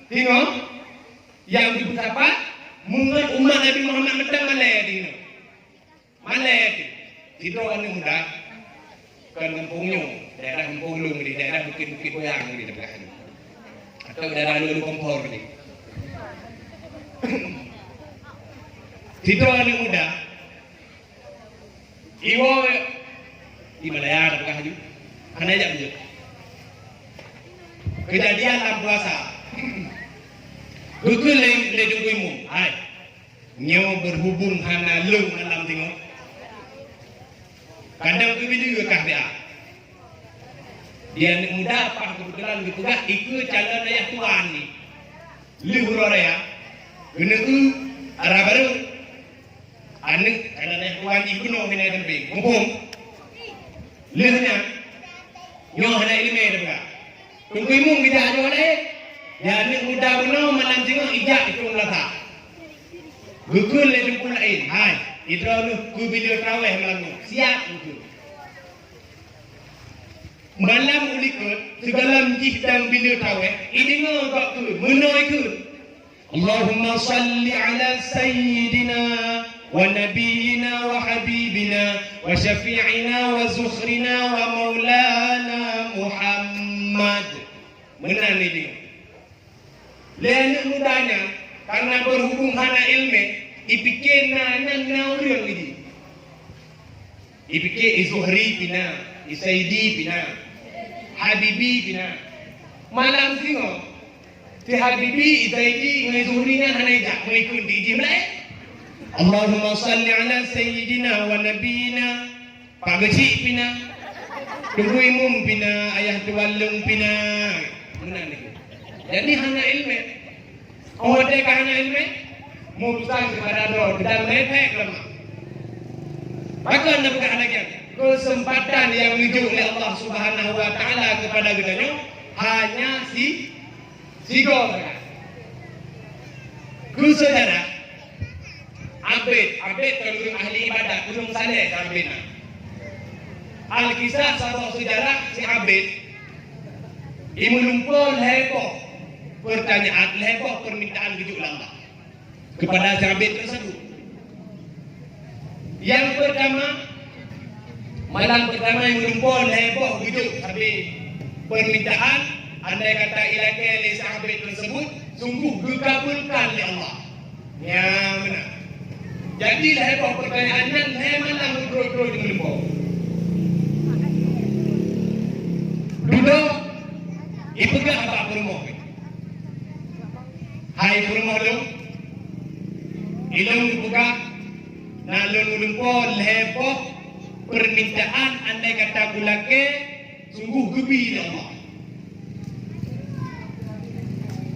singoh, nyang jipeusapat, meungon umat Nabi Muhammad mantong malée singoh. Malée teuh, sidroe aneuk muda, kon gampông nyoe, daerah gampông lôn di daerah Bukit-Bukit Boyang di daerah nyoe. Atau daerah lôn Kompor di. Sidroe aneuk muda, iwoe di Malaya dah peugah laju. Hana jak beujeuet. Kejadian lam puasa. Geukheun lé, lé Teungku Imum, hai. Nyoe beuhubong hana lôn lam singoh. Kadang keubileue kah dia. Dia aneuk muda paih keubeutulan geupeugah ikeue calon ayah tuan ni. Lheueh uroe raya, geuneuk eu ara barô. Aneuk calon ayah tuan jih keunoe keunoe teumpe. Muphom? Lheueh nyan, nyoe hana ileumé teupeugah. Teungku Imum geujak ajoe laén. Di aneuk muda bunoe malam singoh ijak i Tueng Lasa. Geukheun lé teungku laén, "Hai, idroe lôn keu bileue traweh malam nyoe." "Siap," geukheun. Malam u likot, sigohlom jih dang bileue traweh, ideungoe gob kheun, meunoe kheun. Allahumma salli ala sayyidina wa nabiyyina wa habibina wa syafi'ina wa zuhrina wa maulana Muhammad. Meunan idéh. Lé aneuk muda nyan, karena berhubung hana ilmé, ipike na, na, na ureueng idéh. Ipike i Zuhri pih na, i Saidi pih na, Habibi pih na. Malam singoh, si Habibi, i Saidi ngon i Zuhri nyan hana ijak, meuikut di jih meulaén. Allahumma salli ala sayyidina wa nabiyyina. Pak Geuchik pih na. Teungku Imum pih na, ayah tuan lôn pih na. Meunan nyoe. Jadi hana ilmé. Oh, watée ka hana ilmé, meurusan keupada droe dan lepek leumah. Pakon na peugah lagée nyan? Keuseumpatan nyang neujok lé Allah Subhanahu wa Taala keupada geutanyoe hanya si, sigoe sagai. Keu seujarah, Abed, Abed kon ureueng ahli ibadat, ureueng saleh Abed nyan. Alkisah, saboh seujarah, si Abid, i meulumpoe lhèe boh peurtanyaan, lhèe boh peurmintaan geujok lé Allah keupada si Abid teuseubut. Nyang peurtama, malam peurtama i meulumpoe lhèe boh geujok sabe peurmintaan, andai kata ilakèe lé si Abid teuseubut, sungguh geukabulkan lé Allah. Nyan meunan. Jadi, lhèe boh peurtanyaan nyan lhèe malam beutôi-beutôi di meulumpoe. Dudoe, ipeugah bak peurumoh, "Hai peurumoh lôn, ilôn geupeugah na lôn meulumpoe lhèe boh peurmintaan, andai kata kulakèe, sungguh geubi lé Allah."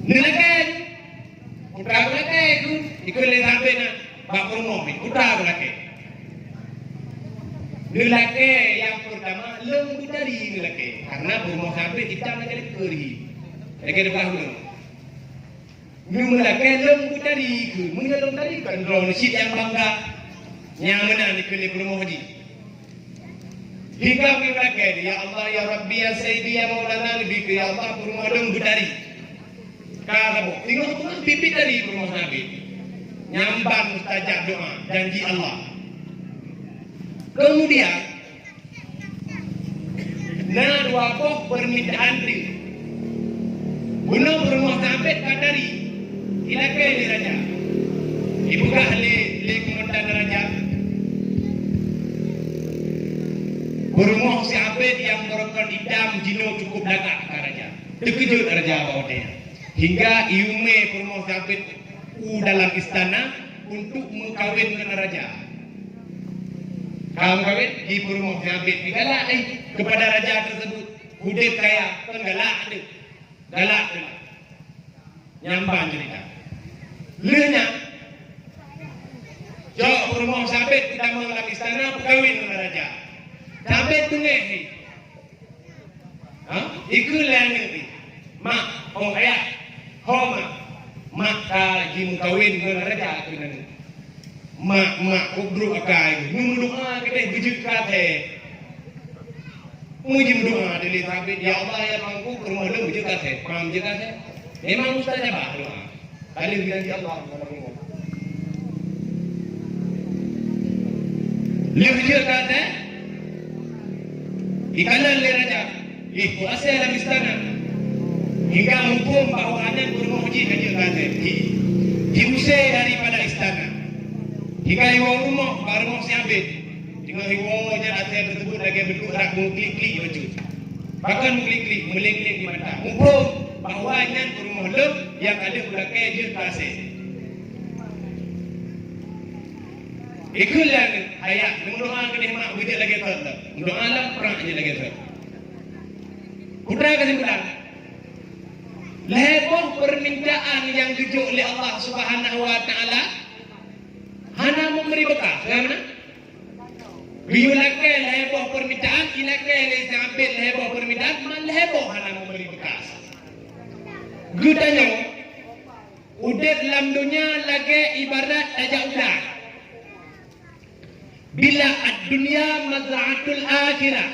Neulakèe. Putra beulakèe tu, ikheun lé si Abid nyan bak peurumoh nyan, putra beulakèe. Neulakèe nyang peurtama, lôn beutari neulakèe. Karena peurumoh si Abid itam lagèe leukeue ri. Lagèe deubah ureueng. Neumeulakèe lôn beutari keu, meunyoe lôn tari kan droeneuh cit nyang bangga. Nyang meunan ikheun lé peurumoh jih. Hingga meulakèe, "Ya Allah, ya Rabbi, ya Sayyidi, ya Maulana," neubi keu, "Ya Allah, peurumoh lôn beutari." Ka saboh. Teungoh-teungoh pih beutari peurumoh si Abid. Nyan ban mustajab doa, janji Allah. Keumudian, na dua boh peurmintaan teuk. Bunoe peurumoh si Abid ka tari, ilakèe lé raja. Ipeugah lé, lé keumandan raja, "Peurumoh si Abid nyang beurokon itam jinoe cukup lagak ka raja." Teukeujot raja bak watèe nyan. Hingga iumè peurumoh si Abid u dalam istana untuk meukawen ngon raja. Ka meukawen, di peurumoh si Abid, digalak lé keupada raja teuseubut. Udép kaya, kon galak deuh. Galak deuh. Nyan ban ceurita. Lheueh nyan, cok peurumoh si Abid geutamong lam istana, peukawen ngon raja. Si Abid beungèh, Ha? Ikheun lé aneuk jih, "Mak, oh ayah, ho mak, mak ka jimeukawen ngon raja," kheun aneuk. "Mak, mak, kok brôk akai, neumeudoa keudéh beujeuet keu asèe." Meujimeudoa lé si Abid, "Ya Allah, ya Tuhanku, peurumoh lôn beujeuet keu asèe." Paham beujeuet keu asèe? Memang mustajabah doa. Ka lheueh janji Allah. Lheueh jeuet keu asèe, ikalon lé raja, ih, keu asèe lam istana. Hingga muphom bahwa nyan peurumoh jih ka jeuet keu asèe. Ji-, jiusé daripada istana. Hingga iwoe rumoh, bak rumoh si Abid. Teungoh iwoe nyan asèe teuseubut lagèe beutôi rhah meuklik-klik bacut. Pakon meuklik-klik, meuleng-leng di mata. Muphom bahwa nyan peurumoh lôn nyang ka lheueh kulakèe jeuet keu asèe. Ikheun lé aneuk, "Ayah, neumeudoa keudéh mak beujeuet lagèe thot lom. Meudoa lom, prang jeuet lagèe thot." Putra keusimpulan, lhèe boh peurmintaan nyang geujok lé Allah Subhanahu wa Taala hana meubri beukas. Ngon meunan? Geuyue lakèe lhèe boh peurmintaan, ilakèe lé si Abid lhèe boh peurmintaan, man lhèe boh hana meubri beukas. Geutanyoe, udép lam donya lagèe ibarat tajak u blang. Bila ad-dunya mazra'atul akhirah.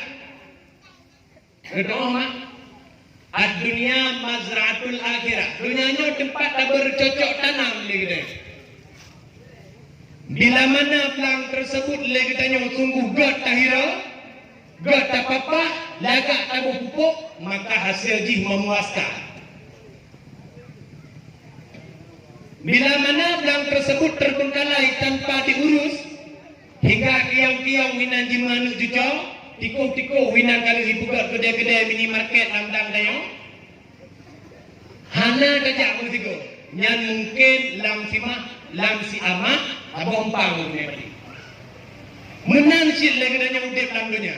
Neudoa, mak. "Ad-dunya mazra'atul akhirah." Donya nyoe teumpat tabeurcocok tanam lé geutanyoe. Bila mana blang teuseubut lé geutanyoe sungguh gèt tahira, gèt tapapah, lagak taboh pupuk, maka hasil jih memuaskan. Bila mana blang teuseubut teubeungkalai tanpa diurus, hingga kiyong-kiyong hinan jimeuaneuk cuco, tikoh-tikoh hinan ka lheueh jipeugèt keudè-keudè minimarket lam dang tanyoe, hana tajak meusigoe, nyan mungken lam simah, lam siamah, saboh umpang meunan. Meunan cit lé geutanyoe udép lam donya.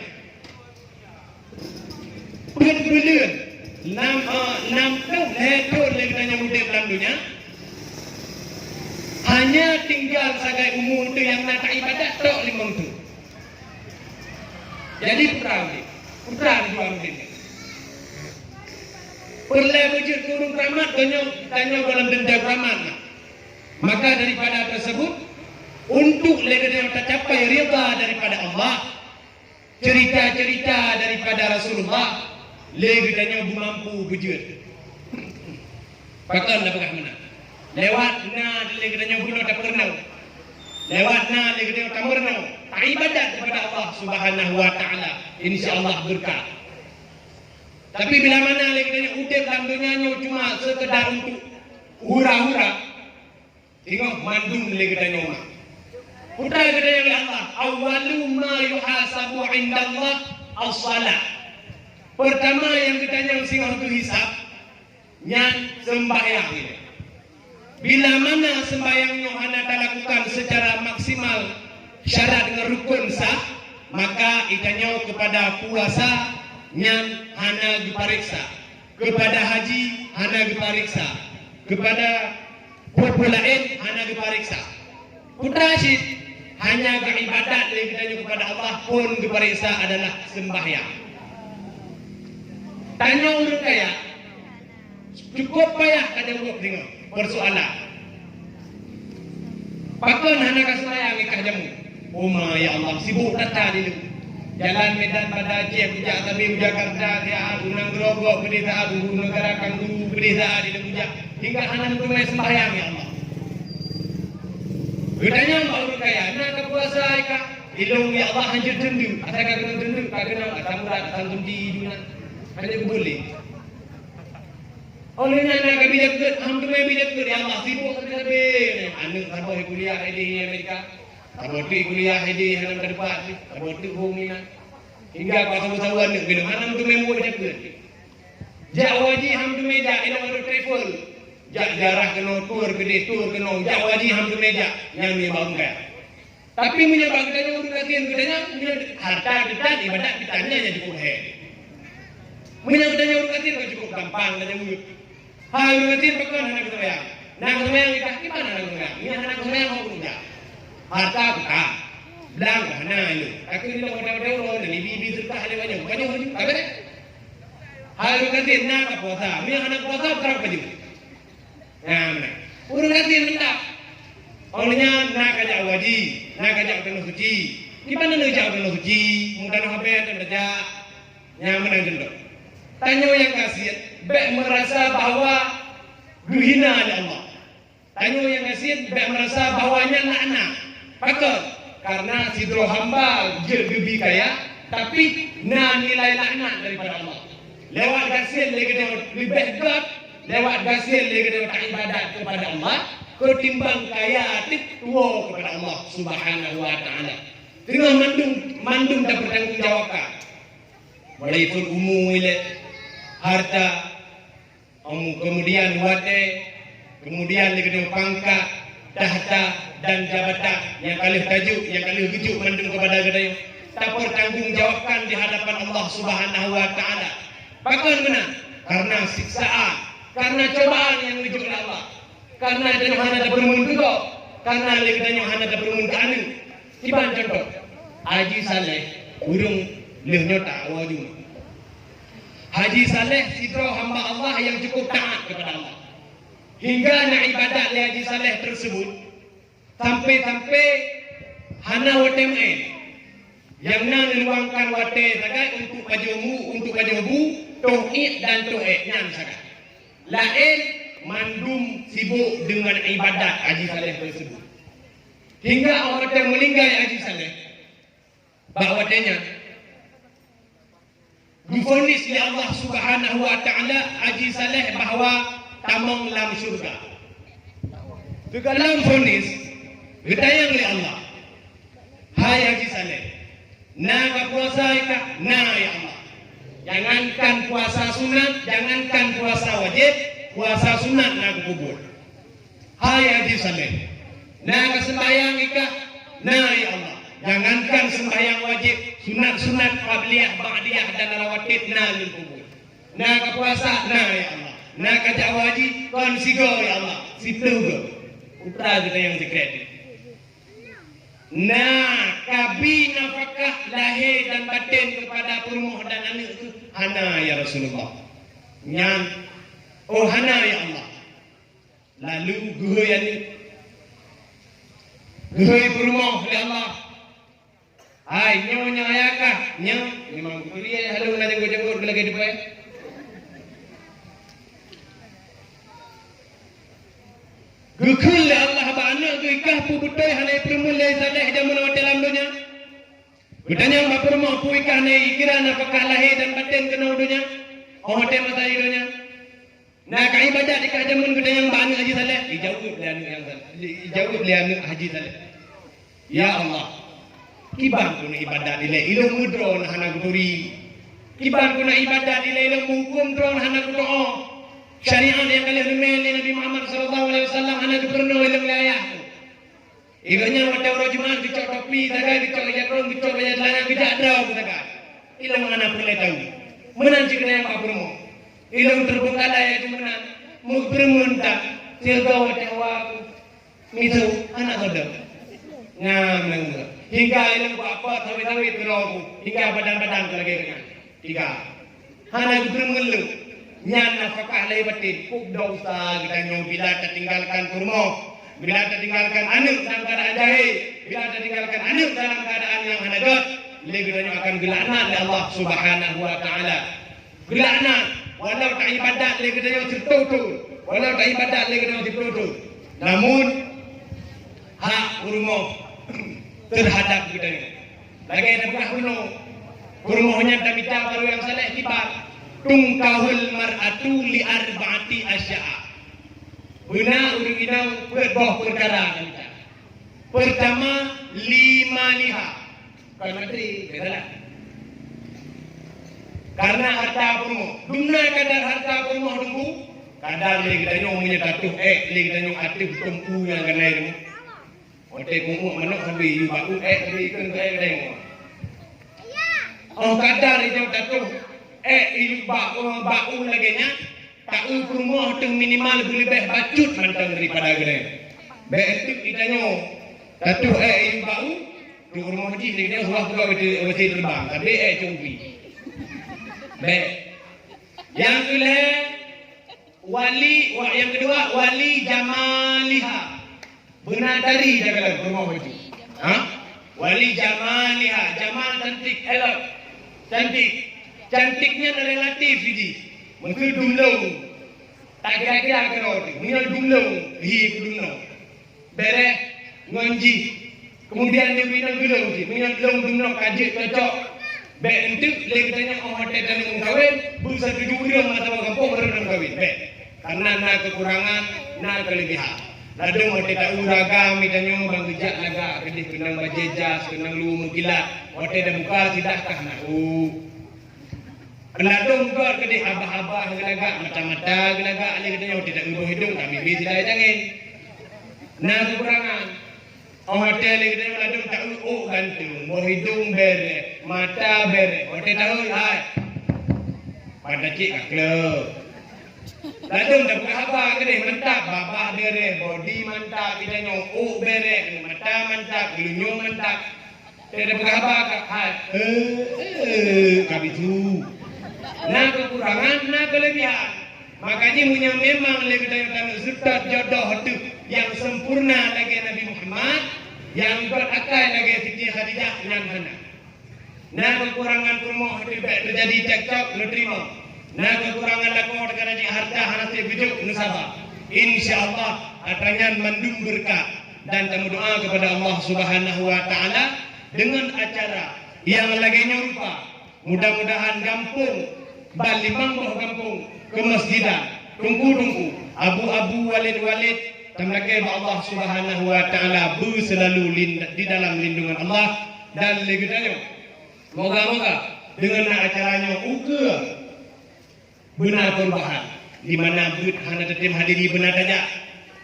Peuet buleuen, nam, eh, nam ploh lhèe thôn lé geutanyoe udép lam donya, hanya tinggal sagai umu teuh nyang na taibadat tok limong thôn. Jadi, putra udép, putra ridwan udép nyan. Peureulèe beujeuet keu ureueng keuramat, tanyoe, tanyoe goh lom teuntèe keuramat na. Maka daripada teuseubut, untuk lé geutanyoe tacapai ridha daripada Allah, cerita-cerita daripada Rasulullah, lé geutanyoe beumampu beujeuet. Pakon tapeugah meunan? Lewat na lé geutanyoe bunoe tapeureunoe. Lewat na lé geutanyoe tameureunoe, taibadat kepada Allah Subhanahu wa Taala, insya Allah beureukat. Tapi bila mana lé geutanyoe udeb lam donya nyoe cuma sekedar untuk hura-hura, singoh mandum lé geutanyoe mat. Peue geutanyoe lé Allah, "Awwalu ma yuhasabu indallah as-shalah." Pertama nyang geutanyoe singoh geuhisab, nyan seumbahyang. Bila mana seumbahyang nyoe hana talakukan secara maksimal syarat ngon rukun sah, maka geutanyoe kepada puasa nyan hana geupareksa, kepada haji hana geupareksa, kepada peue-peue laén hana geupareksa. Peue cit, hanya geuibadat lé geutanyoe kepada Allah pun geupareksa adalah seumbahyang. Tanyoe ureueng kaya, cukup payah tajaweueb deungon persoalan. Pakon hana ka seumbahyang nikah jamu? Oma, ya Allah, sibuk that-that di lôn. Jalan Medan Banda Aceh kujak sabe u Jakarta siat, u Nanggroe gob keudeh siat, u Neugara Kanguru keudeh siat di lôn kujak. Hingga hana meuteumé seumbahyang, ya Allah. Geutanyoe bak ureueng kaya, na ka puasa ai ka? Ilôn, ya Allah, hanjeuet teundeuk. Asai ka keunoe teundeuk, ka keunoe asam urat, asam sunti, idunan. Hanjeuet keubeulée. Óh lheueh nyan na ka bijak geuet, alhamdulillah bijak geuet, ya Allah, sibuk sabe-sabe. Aneuk saboh kuliah idéh di Amerika, saboh teuk kuliah idéh hana meuteumpat, saboh teuk hom inan. Hingga ka saboh-saboh aneuk bilang hana meuteumé muet bijak geuet. Jak haji hana meuteumé jak, inong ada travel. Jak ziarah keunoe, tour keudeh, tour keunoe, jak haji hana meuteumé jak, nyan nyang bak unggai. Tapi meunyoe bak geutanyoe ureueng gasien geutanyoe, meunyoe harta teutan, ibadat teutan, nyan nyang cukup lhèe. Meunyoe geutanyoe ureueng gasien ka cukup gampang geutanyoe ureueng. Hai ureueng gasien pakon hana geuseumbahyang? Na geuseumbahyang teuh, kiban hana geuseumbahyang? Meunyoe hana geuseumbahyang, hana geuseumbahyang. Harta teutan, blang ka hana lé. Tapi meunyoe hotel-hotel uroe nyan, ibi-ibi seudeukah lé banyak, banyak laju, ka beureh. Hai ureueng gasien na ka puasa, meunyoe hana puasa, peurang baju. Nyan meunan. Ureueng gasien mantap. Óh lheueh nyan na ka jak haji, na ka jak u Tanoh Suci. Kiban na jak u Tanoh Suci, meutanoh habéh dan tajak. Nyan meunan contoh. Tanyoe nyang gasien bék meurasa bahwa geuhina lé Allah. Tanyoe nyang gasien bék meurasa bahwa nyan laknat. Pakon? Karena sidroe hamba jeuet geubi kaya, tapi na nilai laknat daripada Allah. Lewat gasien lé geutanyoe leubeh göt, lewat gasien lé geutanyoe taibadat kepada Allah, ketimbang kaya teuh tuwoe kepada Allah Subhanahu wa Taala. Teungoh mandum, mandum tapeurtanggung jawabkan. Mulai phon umu ilée, harta, Em, kemudian watée, kemudian lé geutanyoe pangkat, takhta, dan jabatan nyang ka lheueh tajok, nyang ka lheueh geujok mandum keupada geutanyoe, tapeurtanggung jawabkan di hadapan Allah Subhanahu wa Taala. Pakon meunan? Karena siksaan, karena cobaan nyang geujok lé Allah, karena geutanyoe hana tapeureumeun keu gob, karena lé geutanyoe hana tapeureumeun keu aneuk. Kiban contoh, Haji Saleh, ureueng lheueh nyoe tawoe jumeuet. Haji Saleh sidroe hamba Allah nyang cukup taat kepada Allah. Hingga na ibadat lé Haji Saleh tersebut, sampai-sampai hana watée meu'én. Nyang na neuluangkan watée sagai untuk pajoh bu, untuk pajoh bu, toh iek dan toh ék nyan sagai. Laén mandum sibuk deungon ibadat Haji Saleh tersebut. Hingga watée meuninggai Haji Saleh, bak watée nyan, geuvonis lé Allah Subhanahu wa Taala Haji Saleh bahwa tamong lam syurga. Teuka lam vonis, geutanyong lé Allah, "Hai Haji Saleh, na ka puasa ka?" "Na, ya Allah." "Jangankan puasa sunat, jangankan puasa wajib, puasa sunat na geupeubuet." "Hai Haji Saleh, na ka seumbahyang ka?" "Na, ya Allah." "Jangankan seumbahyang wajib, sunat-sunat qabliyah, ba'diyah dan rawatib na lôn peubuet." "Na ka puasa?" "Na, ya Allah." "Na ka jak haji?" "Kon sigoe, ya Allah, siplôh goe." Putra geutanyoe nyang sikrek. "Na ka bi nafakah lahé dan batén keupada peurumoh dan aneuk teuh?" "Hana, ya Rasulullah." "Nyan, oh, hana, ya Allah." Lalu geuhôi aneuk, geuhôi peurumoh lé Allah. Hai, nyoe nyang ayah kah? Nyoe memang geuturi ayah lôn na janggut-janggut lagèe teupeu. Geukheun lé Allah bak aneuk geuh, "Ikah peue beutôi hana ipeureumeun lé Saleh jameun watèe lam donya?" Geutanyong bak peurumoh, "Peue ikah na ikira nafakah lahé dan batén keunoe donya, óh watèe masa i donya? Na ka ibadat ikah jameun?" Geutanyong bak aneuk Haji Saleh. Ijaweueb lé aneuk nyang Saleh. Ijaweueb lé aneuk Haji Saleh, "Ya Allah, kiban keuneuk ibadat ilèe, ilôn meudroe na hana geuturi. Kiban keuneuk ibadat ilèe, ilôn meuhukôm droe na hana geutu'oh. Syariat nyang ka lheueh leumèe lé Nabi Muhammad sallallahu alaihi wasallam hana geupeurunoe ilôn lé ayah." Gobnyan watèe uroe Jumat geucok topi sagai, geucok ija krông, geucok bajèe ceulana, geujak droe sagai. Ilôn hana peureulèe tahu. Meunan cit keuneuk bak peurumoh. Ilôn teupeugah lagèe nyan meunan, meupeureumeun that, sigoe watèe awak miseue aneuk sodom. Nyan meunan. Hingga ilôn bak pot sawét-sawét keudroe, hingga badan-badan lagèe nyan. Tiga. Hana geupeureumeun lé. Nyan nafakah lahé batén. Kok desya geutanyoe bila tatinggalkan peurumoh, bila tatinggalkan aneuk dalam keuadaan jahé, bila tatinggalkan aneuk dalam keuadaan nyang hana göt, lé geutanyoe akan geulaknat lé Allah Subhanahu wa Ta'ala. Geulaknat, walau taibadat lé geutanyoe seubeutôi, walau taibadat lé geutanyoe seubeutôi. Namun, hak peurumoh teuhadap geutanyoe. Lagèe tapeugah bunoe, peurumoh nyan tamita barô nyang saleh kiban, "Tunkahul mar'atu li arba'ati asya'a." Beuna ureueng inong peuet boh peukara tamita. Peurtama, li maliha. Bukan materi, biasalah. Karena harta peurumoh. Dumna kadar harta peurumoh teungku, kadar lé geutanyoe meunyoe tatuh ék lé geutanyoe ateueh teumpu nyang ganai teungku. Watèe kungok manok sabe yue bak u ék sabe ikeu keu ék lé. Óh kadar ijo tatuh ék yue bak u, bak u lagèe nyan, ta-eu peurumoh teuh minimal beuleubeh bacut mantong daripada geutanyoe. Bèk enteuk geutanyoe tatuh ék yue bak u, tu peurumoh jih lé geutanyoe suah keudroe beusi teubang, sabe ék cong pi. Bèk. Nyang keulhèe, wali, wa-, nyang keudua, wali jamaliha. Beuna tari takalon peurumoh bacut. Ha? Wali jamaliha, jamal cantik, elok. Cantik. Cantik nyan relatif jih. Meuseu dumlong. Tak kira-kira keudroe teuh. Meunyoe dumlong, hi keu dumlong. Bèrèh ngon jih. Keumudian nyoe binoe geulong jih. Meunyoe lôn dumlong ka jeuet cocok. Bèk enteuk lé geutanyoe óh watèe taneuk meukawen, beusatu ureueng mata gampông baru meukawen. Bèk. Karena na keukurangan, na keulebihan. Ladôm watèe ta-eu ragam geutanyoe ban geujak lagak keudeh keunong bajèe jas, keunong luweue meukilat. Watèe tabuka sidah kah na u. Ladôm göt keudeh abah-abah geulagak, mata-mata geulagak lé geutanyoe, watèe ta-eu boh idông ka mibi sidai cangén. Na keukurangan. Óh watèe lé geutanyoe ladôm ta-eu ôk ganteng, boh idông bèrèh, mata bèrèh, watèe ta-eu hai. Pada cit ka kleuh. Ladôm tapeugah haba keudeh mantap, babah bèrèh, bodi mantap, geutanyoe ôk bèrèh, mata mantap, geulinyueng mantap. Teuka peugah haba ka hai, eh, eh, ka bisu. Na keukurangan, na keulebihan. Makajih meunyoe memang lé geutanyoe taneuk seutôt jodoh teuh nyang sempurna lagèe Nabi Muhammad, nyang göt akai lagèe Siti Khadijah, nyan hana. Na keukurangan peurumoh teuh bèk teujadi cekcok, neuteurimong. Na keukurangan lakoe teuka rayeuk hareuta hana sép beujeuet, neusaba. Insya Allah, atra nyan mandum beureukat. Dan tameudoa kepada Allah Subhanahu wa Ta'ala dengan acara nyang lagèe nyoe rupa. Mudah-mudahan gampông, ban limong boh gampông, keumeusejidan, teungku-teungku, abu-abu, walid-walid, tameulakèe bak Allah Subhanahu wa Ta'ala beuseulalu lin-, di dalam lindungan Allah dan lé geutanyoe. Moga-moga deungon na acara nyoe ukeue beuna peurubahan, di mana beuet hana teutem hadiri beuna tajak,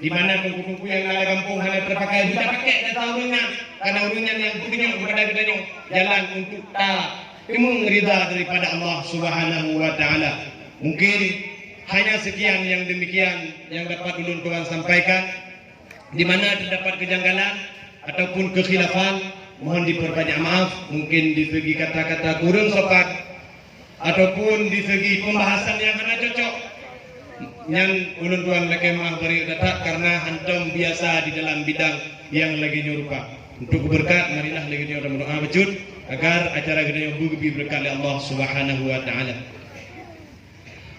di mana teungku-teungku nyang na lam gampông hana teupakai, beuna pakai jasa ureueng nyan, karena ureueng nyan nyang peutunyok keupada geutanyoe jalan untuk tateumeung ridha daripada Allah Subhanahu wa Ta'ala. Mungkin hanya sekian yang demikian yang dapat ulôn tuan sampaikan. Di mana terdapat kejanggalan ataupun kekhilafan, mohon diperbanyak maaf, mungkin di segi kata-kata kurang sopan ataupun di segi pembahasan yang hana cocok. Nyan ulôn tuan lakèe maaf bari that-that karena hantom biasa di dalam bidang yang lagèe nyoe rupa. Untuk beureukat, marilah lagèe nyoe tameudoa bacut. Agar acara geutanyoe beugeubi beureukat lé Allah Subhanahu wa Taala.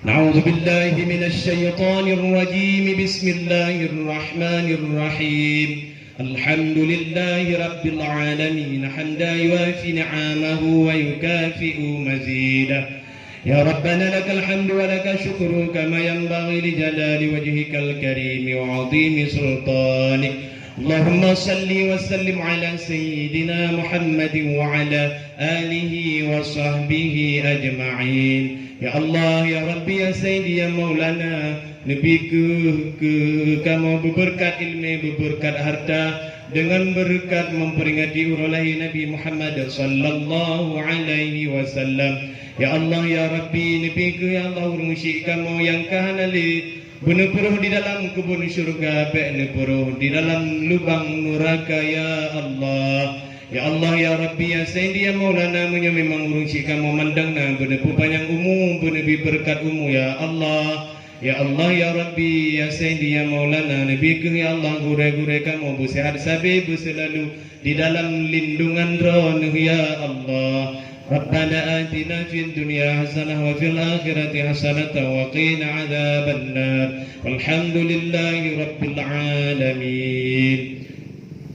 A'udzubillahi minasy syaithanir rajim. Bismillahirrahmanirrahim. Alhamdulillahi rabbil alamin, hamdan yuwafi ni'amahu wa yukafi'u mazidah. Ya Rabbana, lakal hamdu wa lakasy syukru kama yanbaghi li jalali wajhikal karimi wa 'azimi sultanik. Allahumma shalli wa sallim 'ala sayyidina Muhammadin wa 'ala alihi wa sahbihi ajma'in. Ya Allah, ya Rabbi, ya Sayyidi, ya Maulana, neubi kheueh keu kamoe beubeureukat ileumé, beubeureukat hareuta, deungon beureukat meuperingati uroe lahé Nabi Muhammad sallallahu alaihi wasallam. Ya Allah, ya Rabbi, neubi kheueh, ya Allah, ureuëng syik kamoe nyang ka hana lé beuneupuroh di dalam keubon syeuruga, bék neupuroh di dalam lubang nuraka, ya Allah. Ya Allah, ya Rabbi, ya Sayyidi, ya Maulana, meunyoe memang ureuëng syik kamoe mandang na beuneupeupanjang umu, beuneubi beureukat umu, ya Allah. Ya Allah, ya Rabbi, ya Sayyidi, ya Maulana, neubi kheueh, ya Allah, gurée-gurée kamoe beusehat sabe, beuseulalu di dalam lindungan Droeneueh, ya Allah. Rabbana atina fid dunya hasanah wa fil akhirati hasanatan wa qina adzabannar. Walhamdulillahi rabbil alamin.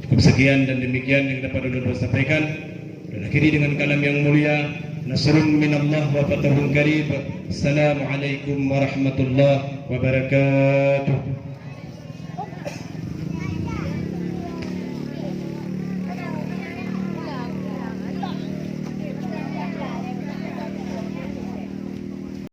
Cukup sekian dan demikian yang dapat ulôn sampaikan. Dan akhiri dengan kalam yang mulia, nasrun minallah wa fathun qarib. Assalamualaikum warahmatullahi wabarakatuh.